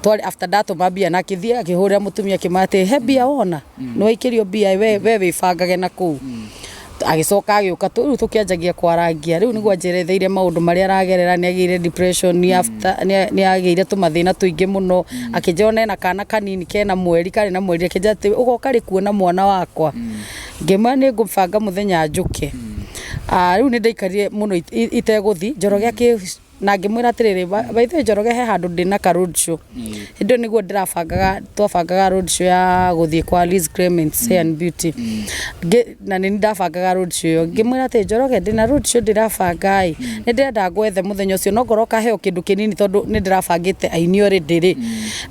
twarĩ after ndatũma mbia na akĩthiĩ akĩhũrĩra mũtumia akĩmwĩra atĩ he mbia wona nĩ waikĩrio mbia we wĩbangage na kũu agĩcoka agĩũka rĩu tũkĩanjagia kwarangia rĩu nĩguo anjeretheire maũndũ marĩa aragerera nĩ agĩire depression after nĩ agĩire tũmathĩna tũingĩ mũno akĩnjĩra ona ena kana kanini kena mweri karĩ na mweri akĩnjĩra atĩ ũgoka rĩ kuona mwana wakwa ngĩmwĩra nĩ ngũbanga mũthenya njũke. Rĩu nĩ ndaikarire mũno itegũthi Njoroge na ngĩmwĩra atĩrĩrĩ by the way Njoroge he handũ ndĩna ka road show hĩndĩ ĩyo nĩguo ndĩrabangaga twabangaga road show ya gũthiĩ kwa Liz Clements Hair and Beauty na nĩ ndabangaga road show ĩyo ngĩmwĩra atĩ Njoroge ndĩna road show ndĩrabanga ĩ nĩ ndĩrenda ngwethe mũthenya ũcio no ngorwo kaheo kĩndũ kĩnini tondũ nĩ ndĩrabangĩte aini already rĩ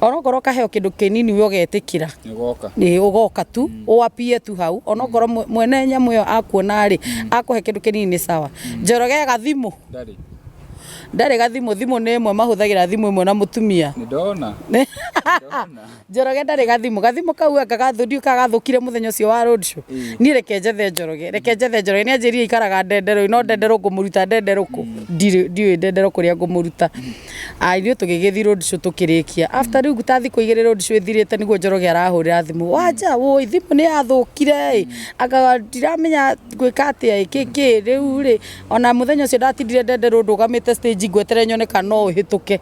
ona ngorwo kaheo kĩndũ kĩnini we ũgetĩkĩra nĩ ũgoka tu ũapie tu hau ona ngorwo mwene nyamũ ĩyo akuona rĩ akũhe kĩndũ kĩnini nĩ sawa. Njoroge gathimũ ndarĩ gathimũ thimũ nĩ ĩmwe mahũthagĩra thimũ ĩmwe na mũtumia nĩ ndona Njoroge ndarĩ gathimũ gathimũ kau anga gathũrio kagathũkire mũthenya ũcio wa road show niĩ reke njethe Njoroge reke njethe Njoroge nĩ anjĩrire ikaraga Ndenderũ no Ndenderũ ngũmũruta Ndenderũ kũ ndiũĩ Ndenderũ kũrĩa ngũmũruta. Ithuĩ tũgĩgĩthiĩ road show tũkĩrĩkia after rĩu ta thikũ 2 road show ĩthirĩte nĩguo Njoroge arahũrĩra thimũ wanja wũi thimũ nĩ yathũkire ĩ anga ndiramenya ngwĩka atĩa ĩ kĩkĩ rĩu rĩ ona mũthenya ũcio ndatindire Ndenderũ ndũgamĩte stage ngweterere nyone kana no ũhĩtũke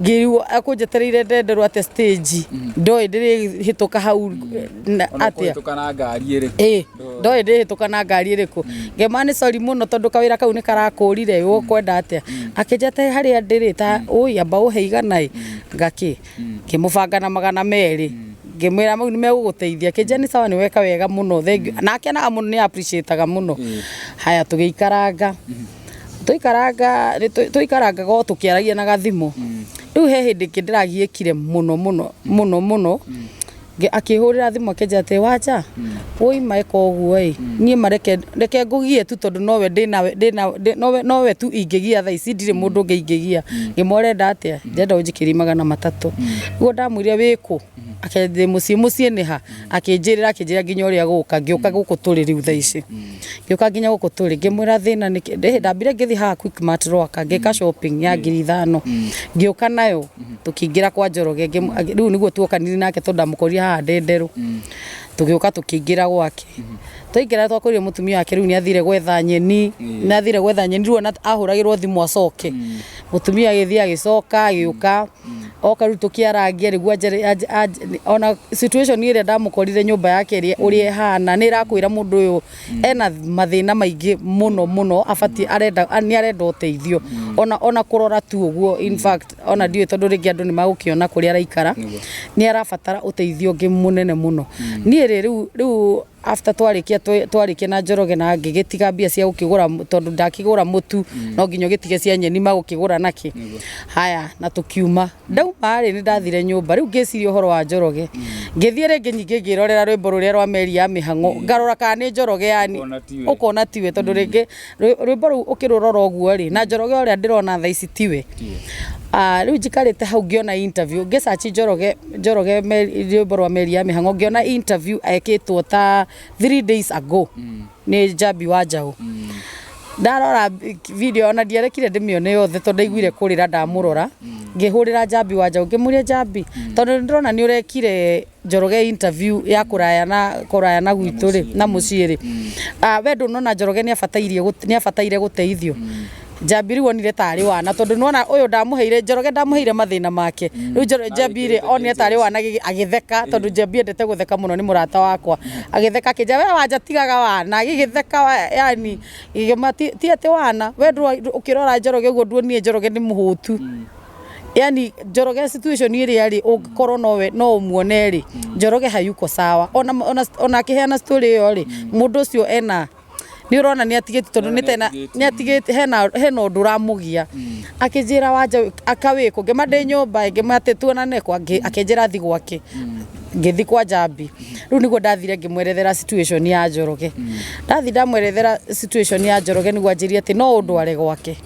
ngĩrigwo akũnjetereire Ndenderũ atĩa stage ndoĩ ndĩrĩhĩtũka hau atĩa ũkũhĩtũka na ngari ĩrĩkũ ĩ ndoĩ ndĩrĩhĩtũka na ngari ĩrĩkũ ngĩmwĩra nĩ sorry mũno tondũ kawĩra kau nĩ karakũrire ũkwenda atĩa akĩnjĩra atĩ harĩa ndĩrĩ ta ũi amba ũhe igana ĩ ngakĩ ngĩmũbanga na 200 ngĩmwĩra mau nĩ megũgũteithia akĩnjĩra nĩ sawa nĩ weka wega mũno thank you na akenaga mũno nĩ appreciate-aga mũno. Haya tũgĩikaranga tũikaranga tũikarangaga o tũkĩaragia na gathimũ rĩu he hĩndĩ ĩngĩ ndĩragiĩkire mũno mũno mũno mũno akĩhũrĩra thimũ akĩnjĩra atĩ wanja wũi eka ũguo ĩ niĩ mareke reke ngũgie tu tondũ nowe ndĩnawe ndĩna nowe tu ingĩgia thaa ici ndirĩ mũndũ ũngĩ ingĩgia ngĩmwĩra ũrenda atĩa ndĩrenda ũnjikĩrie 300 nĩguo ndamwĩrire wĩkũ akĩnjĩra mũciĩ mũciĩ nĩ ha akĩnjĩrĩra akĩnjĩra nginya ũrĩa gũka ngĩũka gũkũ tũrĩ rĩu thaa ici ngĩũka nginya gũkũ tũrĩ ngĩmwĩra thĩna nĩkĩ ndambire ngĩthiĩ haha Quickmart Rwaka ngĩka shopping ya 5,000 ngĩũka nayo tũkĩingĩra kwa Njoroge rĩu nĩguo tuokanire nake tondũ ndamũkorire haha Ndenderũ tũgĩũka tũkĩingĩra gwake twaingĩra twakorire mũtumia wake rĩu nĩ athire gwetha nyeni nĩ athire gwetha nyeni rĩu ona ahũragĩrwo thimũ acoke mũtumia agĩthiĩ agĩcoka agĩũka Oka rĩu tũkĩarangia rĩguo ona situation ĩrĩa ndamũkorire nyũmba yake ĩrĩa ũrĩa ĩhana nĩ ĩrakwĩra mũndũ ũyũ ena mathĩna maingĩ mũno mũno, abatiĩ arenda nĩ arenda ũteithio ona kũrora tu ũguo. In fact, ona ndiũĩ tondũ rĩngĩ andũ nĩ magũkĩona kũrĩa araikara, nĩ arabatara ũteithio ũngĩ mũnene mũno. Niĩ rĩ, rĩu after twarĩkia na Njoroge na ngĩgĩtiga mbia cia gũkĩgũra tondũ ndakĩgũra mũtu no nginya ũgĩtige cia nyeni magũkĩgũra nakĩ. Haya, na tũkiuma. Ndauma rĩ, nĩ ndathire nyũmba rĩu ngĩciria ũhoro wa Njoroge, ngĩthiĩ rĩngĩ nyingĩ ngĩrorera rwĩmbo rũrĩa rwa Meri ya Mĩhang'o, ngarora kana nĩ Njoroge yani. Ũkona tiwe. Ũkona tiwe, tondũ rĩngĩ rwĩmbo rũu ũkĩrũrora ũguo rĩ, na Njoroge ũrĩa ndĩrona thaa ici tiwe. Rĩu njikarĩte hau ngĩona interview, ngĩsearch Njoroge rwĩmbo rwa Meri ya Mĩhang'o, ngĩona interview ekĩtwo ta 3 days ago nĩ Njambi wa Njaũ. Ndarora video, ona ndiarekire ndĩmĩone yothe tondũ ndaiguire kũrĩra ndamũrora. Ngĩhũrĩra Njambi wa Njaũ, ngĩmũria, "Njambi, tondũ nĩndĩrona nĩ ũrekire Njoroge interview ya kũraya na gwitũ rĩ, na mũciĩ rĩ, we ndũnona Njoroge nĩ abataire gũteithio?" Njambi rĩu onire tarĩ wana, tondũ nĩwona ũyũ ndamũheire Njoroge, ndamũheire mathĩna make. Rĩu Njambi rĩ, onire tarĩ wana, agĩtheka, tondũ Njambi endete gũtheka mũno, nĩ mũrata wakwa. Agĩtheka akĩnjĩra, "We Wanja, tigaga wana." Agĩgĩtheka yani gĩgĩma ti atĩ wana we ũkĩrora Njoroge ũguo nduonire Njoroge nĩ mũhũtu. Yani Njoroge situation ĩrĩa rĩ, ũngĩkorwo nowe no ũmuone rĩ, Njoroge hayuko sawa. Ona akĩheana story ĩyo rĩ, mũndũ ũcio ena nĩ ũrona nĩ atigĩte, tondũ nĩ tena nĩ atigĩte hena ũndũ ũramũgia. Akĩnjĩra, "Wanja, akawĩkũ?" Ngĩma, "Ndĩ nyũmba." Ngĩma atĩ tuonane kwa, akĩnjĩra thi gwake. Ngĩthi kwa Njambi. Rĩu nĩguo ndathire ngĩmwerethera situation ya Njoroge. Ndathi ndamwerethera situation ya Njoroge, nĩguo anjĩrie atĩ no ũndware gwake.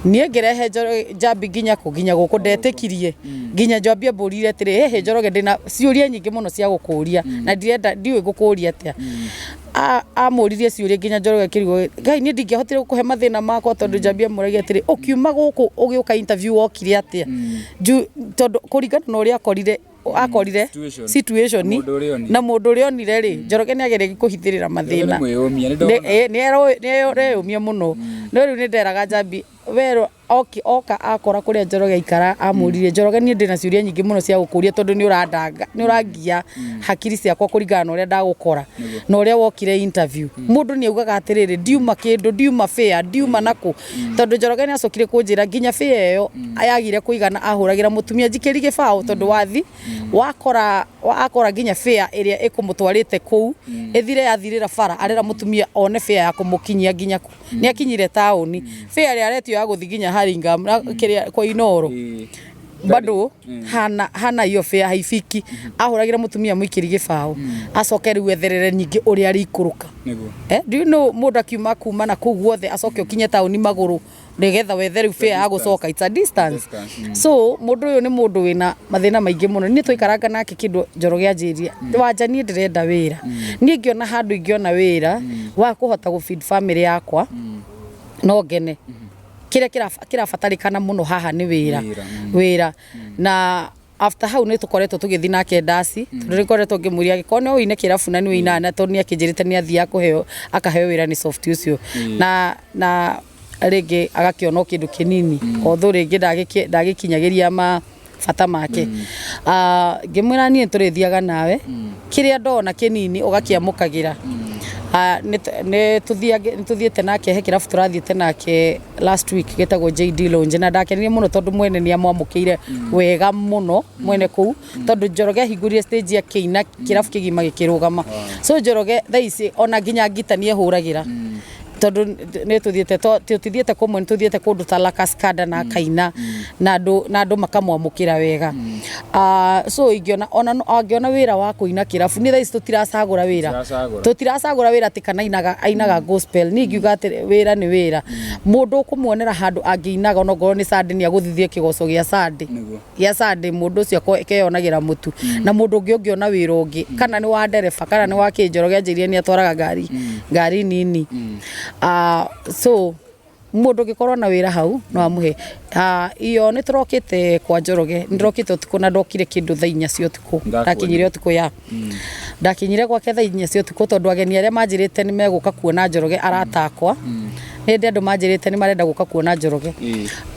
Niĩ ngĩrehe Njambi nginya kũ, nginya gũkũ. Ndetĩkirie nginya Njambi ambũrire atĩrĩ, "Hĩhĩ Njoroge, ndĩna ciũria nyingĩ mũno cia gũkũria na ndirenda ndiũĩ ngũkũria atĩa." Amũririe ciũria nginya Njoroge akĩrigwo, "Ngai, niĩ ndingĩahotire gũkũhe mathĩna makwa," tondũ Njambi amũragia atĩrĩ, "Ũkiuma gũkũ ũgĩũka interview wokire atĩa?" Tondũ kũringana na ũrĩa akorire Situation. Situation Mũndũ ũrĩa onire. Na mũndũ ũrĩa onire rĩ, Njoroge nĩ ageretie kũhithĩrĩra mathĩna. Nĩ mwĩyũmia, nĩ ndona. Nĩ areyũmia mũno. No rĩu nĩ nderaga Njambi werũ oka akora kũrĩa Njoroge aikara, amũririe, "Njoroge, niĩ ndĩna ciũria nyingĩ mũno cia gũkũria, tondũ nĩ ũrandanga, nĩ ũrangia hakiri ciakwa kũringana na ũrĩa ndagũkora na ũrĩa wokire interview." Mũndũ nĩ augaga atĩrĩrĩ, ndiuma kĩndũ, ndiuma fare, ndiuma nakũ, tondũ Njoroge nĩ acokire kũnjĩra nginya fare ĩyo yagire kũigana, ahũragĩra mũtumia njikĩri gĩbaũ, tondũ wathi wakora akora nginya fare ĩrĩa ĩkũmũtwarĩte kũu ĩthire, yathirĩra bara, arera mũtumia one fare ya kũmũkinyia nginya kũ nĩ akinyire taũni. Fare ĩrĩa aretio ya gũthiĩ nginya Hurlingham na kĩrĩa kwa Inooro bado hana hiyo fare haifiki. Ahũragĩra mũtumia mũikĩri gĩbaũ, acoke rĩu etherere nyingĩ ũrĩa arĩikũrũka. Do you know mũndũ akiuma kuma na kũu guothe acoke ũkinye taũni magũrũ nĩgetha wethe rĩu fare ya gũcoka? It's a distance. Distance. So mũndũ ũyũ nĩ mũndũ wĩna mathĩna maingĩ mũno. Niĩ tũikaranga nake kĩndũ Njoroge anjĩrie, "Wanja, niĩ ndĩrenda wĩra. Niĩ ngĩona handũ ingĩona wĩra wa kũhota gũ feed family yakwa no ngene. Kĩrĩa kĩrabatarĩkana mũno haha nĩ wĩra." Wĩra. Wĩra. Na after hau nĩ tũkoretwo tũgĩthiĩ nake ndaci, tondũ nĩ ngoretwo ngĩmũria angĩkorwo no ũine kĩrabu na nĩ ũinaga, na tondũ nĩ akĩnjĩrĩte nĩ athiaga kũheo akaheo wĩra nĩ soft ũcio na rĩngĩ agakĩona o kĩndũ kĩnini, although rĩngĩ ndagĩkinyagĩria ma bata make. Ngĩmwĩra niĩ tũrĩthiaga nawe, kĩrĩa ndona kĩnini ũgakĩamũkagĩra. Nĩ tũthiĩte nake he kĩrabu tũrathiĩte nake last week gĩtagwo JD Lounge, na ndakenire mũno tondũ mwene nĩ amwamũkĩire wega mũno, mwene kũu, tondũ Njoroge ahingũrire stage akĩina, kĩrabu kĩgima gĩkĩrũgama. So Njoroge thaa ici ona nginya ngita nĩ ehũragĩra, tondũ nĩ tũthiĩte tũtithiĩte kũmwe, nĩ tũthiĩte kũndũ ta La Cascada na akaina na andũ makamwamũkĩra wega. So ingĩona ona angĩona wĩra wa kũina kĩrabu, nĩ thaa ici tũtiracagũra wĩra. Tũtiracagũra. Tũtiracagũra wĩra atĩ kana ainaga gospel. Niĩ ingiuga atĩ wĩra nĩ wĩra. Mũndũ ũkũmuonera handũ angĩinaga, onokorwo nĩ Sunday, nĩ agũthithie kĩgoco gĩa Sunday gĩa Sunday, mũndũ ũcio akeyonagĩra mũtu. Na mũndũ ũngĩ ũngĩona wĩra ũngĩ, kana nĩ wa ndereba, kana nĩ wa kĩnjoro anjĩrire nĩ atwaraga ngari nini. So mũndũ ũngĩkorwo na wĩra hau no amũhe. Iyo nĩ tũrokĩte kwa Njoroge, nĩ ndĩrokĩte ũtukũ na ndokire kĩndũ thaa 4 cia ũtukũ. Ndakuonire. Ndakinyire ũtukũ ya ndakinyire gwake thaa 4 cia ũtukũ, tondũ ageni arĩa manjĩrĩte nĩ megũka kuona Njoroge, arata akwa, nĩ ndĩ andũ manjĩrĩte nĩ marenda gũka kuona Njoroge.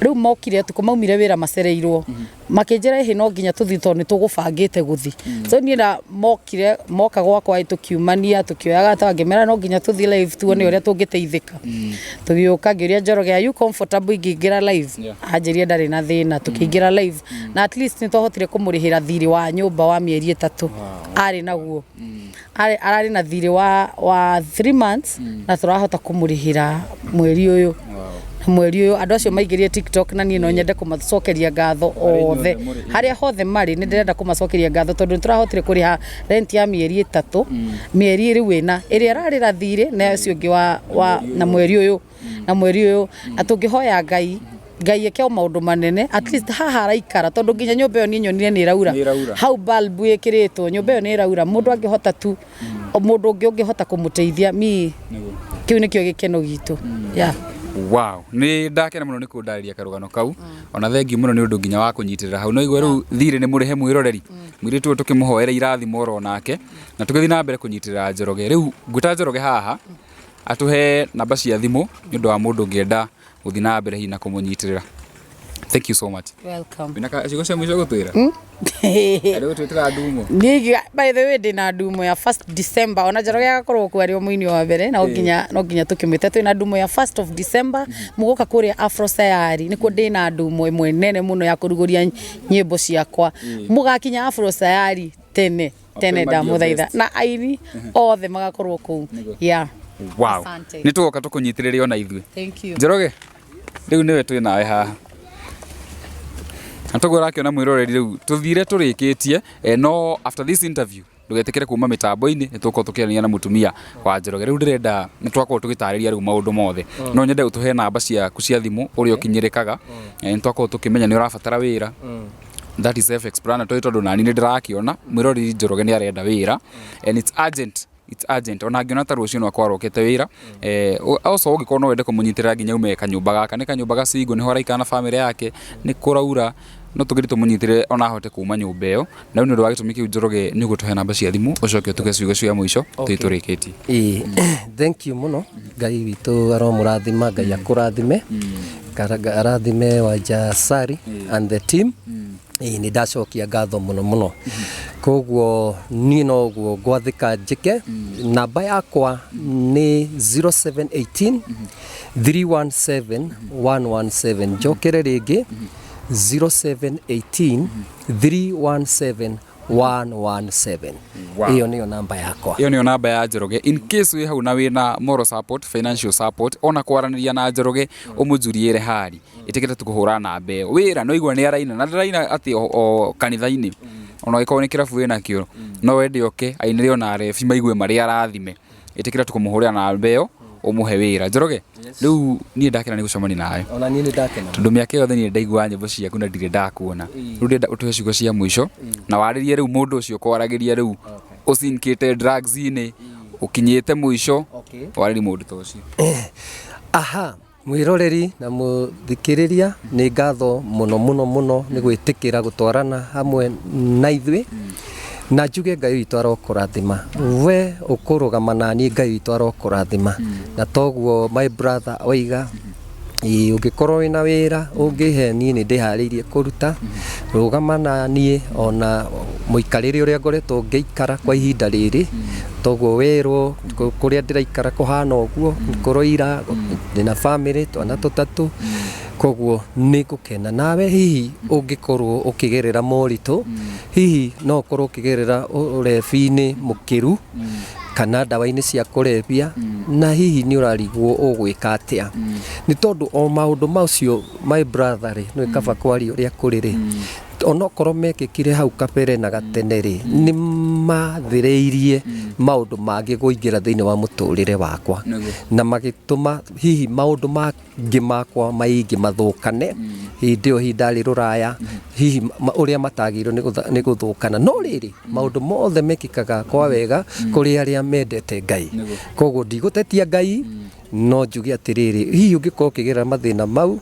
Rĩu mokire ũtukũ, maumire wĩra macereirwo. Makĩnjĩra ĩhĩ no nginya tũthiĩ tondũ nĩ tũgũbangĩte gũthiĩ. So niĩ na mokire moka gwakwa tũkiumania tũkĩoyaga ta ngĩmera no nginya tũthiĩ live tuone ũrĩa tũngĩteithĩka. Tũgĩũka ngĩũria Njoroge, are you comfortable ingĩingĩra live? Yeah. Anjĩrire ndarĩ na thĩna, tũkĩingĩra live na at least nĩ twahotire kũmũrĩhĩra thirĩ wa nyũmba wa mĩeri 3 arĩ naguo. Ararĩ na thirĩ wa 3 months na tũrahota kũmũrĩhĩra mweri ũyũ. Na mweri ũyũ andũ acio maingĩrire TikTok na niĩ no nyende kũmacokeria ngatho othe harĩa hothe marĩ, nĩ ndĩrenda kũmacokeria ngatho tondũ nĩ tũrahotire kũrĩha rent ya mĩeri 3, mĩeri rĩu 4 ĩrĩa ĩrarĩra thirĩ na ũcio ũngĩ wa na mweri ũyũ na mweri ũyũ, na tũngĩhoya Ngai Ngai eke o maũndũ manene at least haha araikara tondũ nginya nyũmba ĩyo niĩ nyonire nĩ ĩraura. Nĩ ĩraura. Hau bulb ĩkĩrĩtwo nyũmba ĩyo nĩ ĩraura, mũndũ angĩhota tu mũndũ ũngĩ ũngĩhota kũmũteithia mi kĩu nĩkĩo gĩkeno gitũ. Yeah. Wow, nĩ ndakena mũno nĩ kũndarĩria karũgano kau, ona thengiũ mũno nĩ ũndũ nginya wa kũnyitĩrĩra hau. No igua rĩu thirĩ nĩ mũrĩhe mwĩroreri mũirĩtu ũyũ tũkĩmũhoera irathimo oro nake na tũgĩthiĩ na mbere kũnyitĩrĩra Njoroge. Rĩu ngwĩta Njoroge haha atũhe namba cia thimũ nĩ ũndũ wa mũndũ ũngĩenda gũthiĩ na mbere hihi na kũmũnyitĩrĩra. Thank you so much. Welcome. Wĩna ciugo cia mũico gũtwĩra? Arĩ gũtwĩtĩra ndumo. Niĩ by the way ndĩna ndumo ya 1st December, ona Njoroge agakorwo kuo arĩ o mũini wa mbere, no nginya tũkĩmwĩte twĩna ndumo ya 1st of December mũgoka kũrĩa Afro Sayari, nĩkuo ndĩna ndumo ĩmwe nene mũno ya kũrugũria nyĩmbo ciakwa. Mũgakinya Afro Sayari tene tene, Mapema ndio ndamũthaitha best. na aini othe magakorwo kũu. Yeah. Wow. Asante. Nĩ tũgoka tũkũnyitĩrĩre ona ithuĩ. Thank you. Njoroge, rĩu nĩwe twĩ nawe haha na toguo ũrakĩona mwĩroreri, rĩu tũthire tũrĩkĩtie, no after this interview ndũgetĩkĩre kuma mĩtambo-inĩ, nĩ tũgũkorwo tũkĩaranĩria na mũtumia wa Njoroge. Rĩu ndĩrenda nĩ twakorwo tũgĩtarĩria rĩu maũndũ mothe, no nyende ũtũhe namba ciaku cia thimũ ũrĩa ũkinyĩrĩkaga. Nĩ twakorwo tũkĩmenya nĩ ũrabatara wĩra, that is self explanatory tondũ nani nĩ ndĩrakĩona mwĩroreri Njoroge nĩ arenda wĩra and it's urgent, it's urgent, ona angĩona ta rũciũ no akorwo arokete wĩra. Also ũngĩkorwo no wende kũmũnyitĩrĩra nginya ume kanyũmba gaka, nĩ kanyũmba gacingo nĩho araikara na bamĩrĩ yake, nĩ kũraura, no tũgĩthiĩ tũmũnyitĩrĩre ona ahote kuma nyũmba ĩyo. Na rĩu nĩ ũndũ wa gĩtũmi kĩu, Njoroge, nĩ ũgũtũhe namba cia thimũ ũcoke ũtuge ciugo cia mũico tũthiĩ tũrĩkĩtie. Ĩĩ, thank you mũno. Ngai witũ aromũrathima, Ngai akũrathime. Arathime Wanja Sari and the team. Ĩĩ, nĩ ndacokia ngatho mũno mũno. Koguo niĩ noguo ngwathĩka njĩke. Namba yakwa nĩ 0718 317 117. Njokere rĩngĩ, 0718 317 117. Wow. Ĩyo nĩyo namba yakwa. Ĩyo nĩyo namba ya Njoroge in case wĩ hau na wĩna moral support, financial support, ona kwaranĩria na Njoroge ũmũnjuriĩre hari, ĩtĩkĩre tũkũhũra namba ĩyo. Wĩra no igua nĩ araina na ndaraina atĩ o kanitha-inĩ, ona angĩkorwo nĩ kĩrabu wĩnakĩo no wende oke ainĩre ona arebi maigue marĩ arathime, ĩtĩkĩra tũkũmũhũrĩra namba ĩyo ũmũhe wĩra. Njoroge, rĩu niĩ ndakena nĩ gũcemania nawe. Ona niĩ nĩ ndakena. Tondũ mĩaka yothe niĩ ndaiguaga nyĩmbo ciaku na ndirĩ ndakuona. Rĩu ndĩrenda ũtũhe ciugo cia mũico na warĩrie rĩu mũndũ ũcio ũkwaragĩria rĩu ũcinkĩte drugs-inĩ ũkinyĩte mũico, warĩrie mũndũ ta ũcio. Aha, mwĩroreri na mũthikĩrĩria, nĩ ngatho mũno mũno mũno nĩ gwĩtĩkĩra gũtwarana hamwe na ithuĩ, na njuge Ngai witũ arokũrathima, we ũkũrũgama naniĩ, Ngai witũ arokũrathima. Na toguo my brother oiga, ĩĩ, ũngĩkorwo wĩna wĩra ũngĩhe niĩ nĩ ndĩharĩirie kũruta. Rũgama na niĩ ona mũikarĩre ũrĩa ngoretwo ngĩikara kwa ihinda rĩrĩ, toguo werwo kũrĩa ndĩraikara kũhana ũguo kũroira, ndĩna family twana tũtatũ, koguo nĩ ngũkena nawe. Hihi ũngĩkorwo ũkĩgerera moritũ, hihi no ũkorwo ũkĩgerera ũrebi-inĩ mũkĩru kana ndawa-inĩ cia kũrebia, na hihi nĩ ũrarigwo ũgwĩka atĩa, nĩ tondũ o maũndũ macio, my brother rĩ, nĩ kaba kwaria ũrĩa kũrĩ rĩ, onokorwo mekĩkire hau kabere na gatene rĩ, nĩ mathĩrĩirie maũndũ mangĩ kũingĩra thĩinĩ wa mũtũrĩre wakwa na magĩtũma hihi maũndũ mangĩ makwa maingĩ mathũkane hĩndĩ ĩyo hihi ndarĩ rũraya, hihi ũrĩa matagĩrĩirwo nĩ gũthũkana. No rĩrĩ, maũndũ mothe mekĩkaga kwa wega kũrĩ arĩa mendete Ngai. Koguo ndigũtetia Ngai, no njuge atĩrĩrĩ, hihi ũngĩkorwo ũkĩgerera mathĩna mau,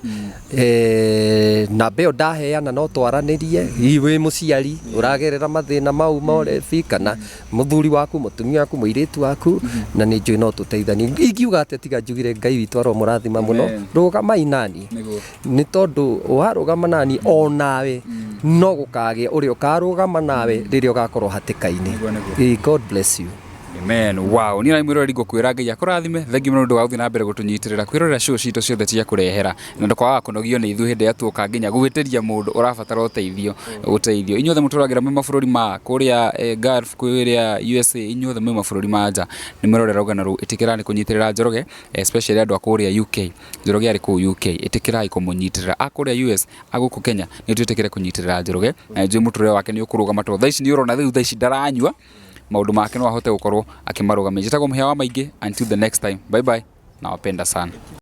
namba ĩyo ndaheana no twaranĩrie. Hihi wĩ mũciari ũragerera mathĩna mau ma ũrebi, kana mũthuri waku, mũtumia waku, mũirĩtu waku, na nĩ njũĩ no tũteithanie. Ingiuga atĩa tiga njugire Ngai witũ aromũrathima mũno. Amen. Rũgamai nani, nĩ tondũ warũgama nani onawe. No gũkagĩa ũrĩa ũkarũgama nawe rĩrĩa ũgakorwo hatĩka-inĩ. Nĩguo, nĩguo. Ĩĩ, God bless you. Amen. Wow. Niĩ na mwĩroreri ngũkwĩra Ngai akũrathime. Thengiũ mũno nĩ ũndũ wa gũthiĩ na mbere gũtũnyitĩrĩra kwĩrorera show citũ ciothe cia kũrehera na ndũkaga kũnogio nĩ ithuĩ hĩndĩ ĩrĩa tuoka nginya gwĩtĩria mũndũ ũrabatara ũteithio ũteithio. Inyuothe mũtũragĩra mwĩ mabũrũri ma kũrĩa Gulf, kũrĩa USA, inyuothe mwĩ mabũrũri ma nja nĩ mwĩrorera rũgano rũu, ĩtĩkĩrai kũnyitĩrĩra Njoroge, especially andũ a kũrĩa UK. Njoroge arĩ kũu UK, ĩtĩkĩrai kũmũnyitĩrĩra. A kũrĩa US, a gũkũ Kenya, nĩ twĩtĩkĩre kũnyitĩrĩra Njoroge na njũĩ mũtũrĩre wake nĩ ũkũrũgama tondũ thaa ici nĩ ũrona rĩu thaa ici ndaranyua maũndũ make no ahote gũkorwo akĩmarũgamia. Njĩtagwo Mũhĩa wa Maingĩ, until the next time, bye bye, nawapenda sana.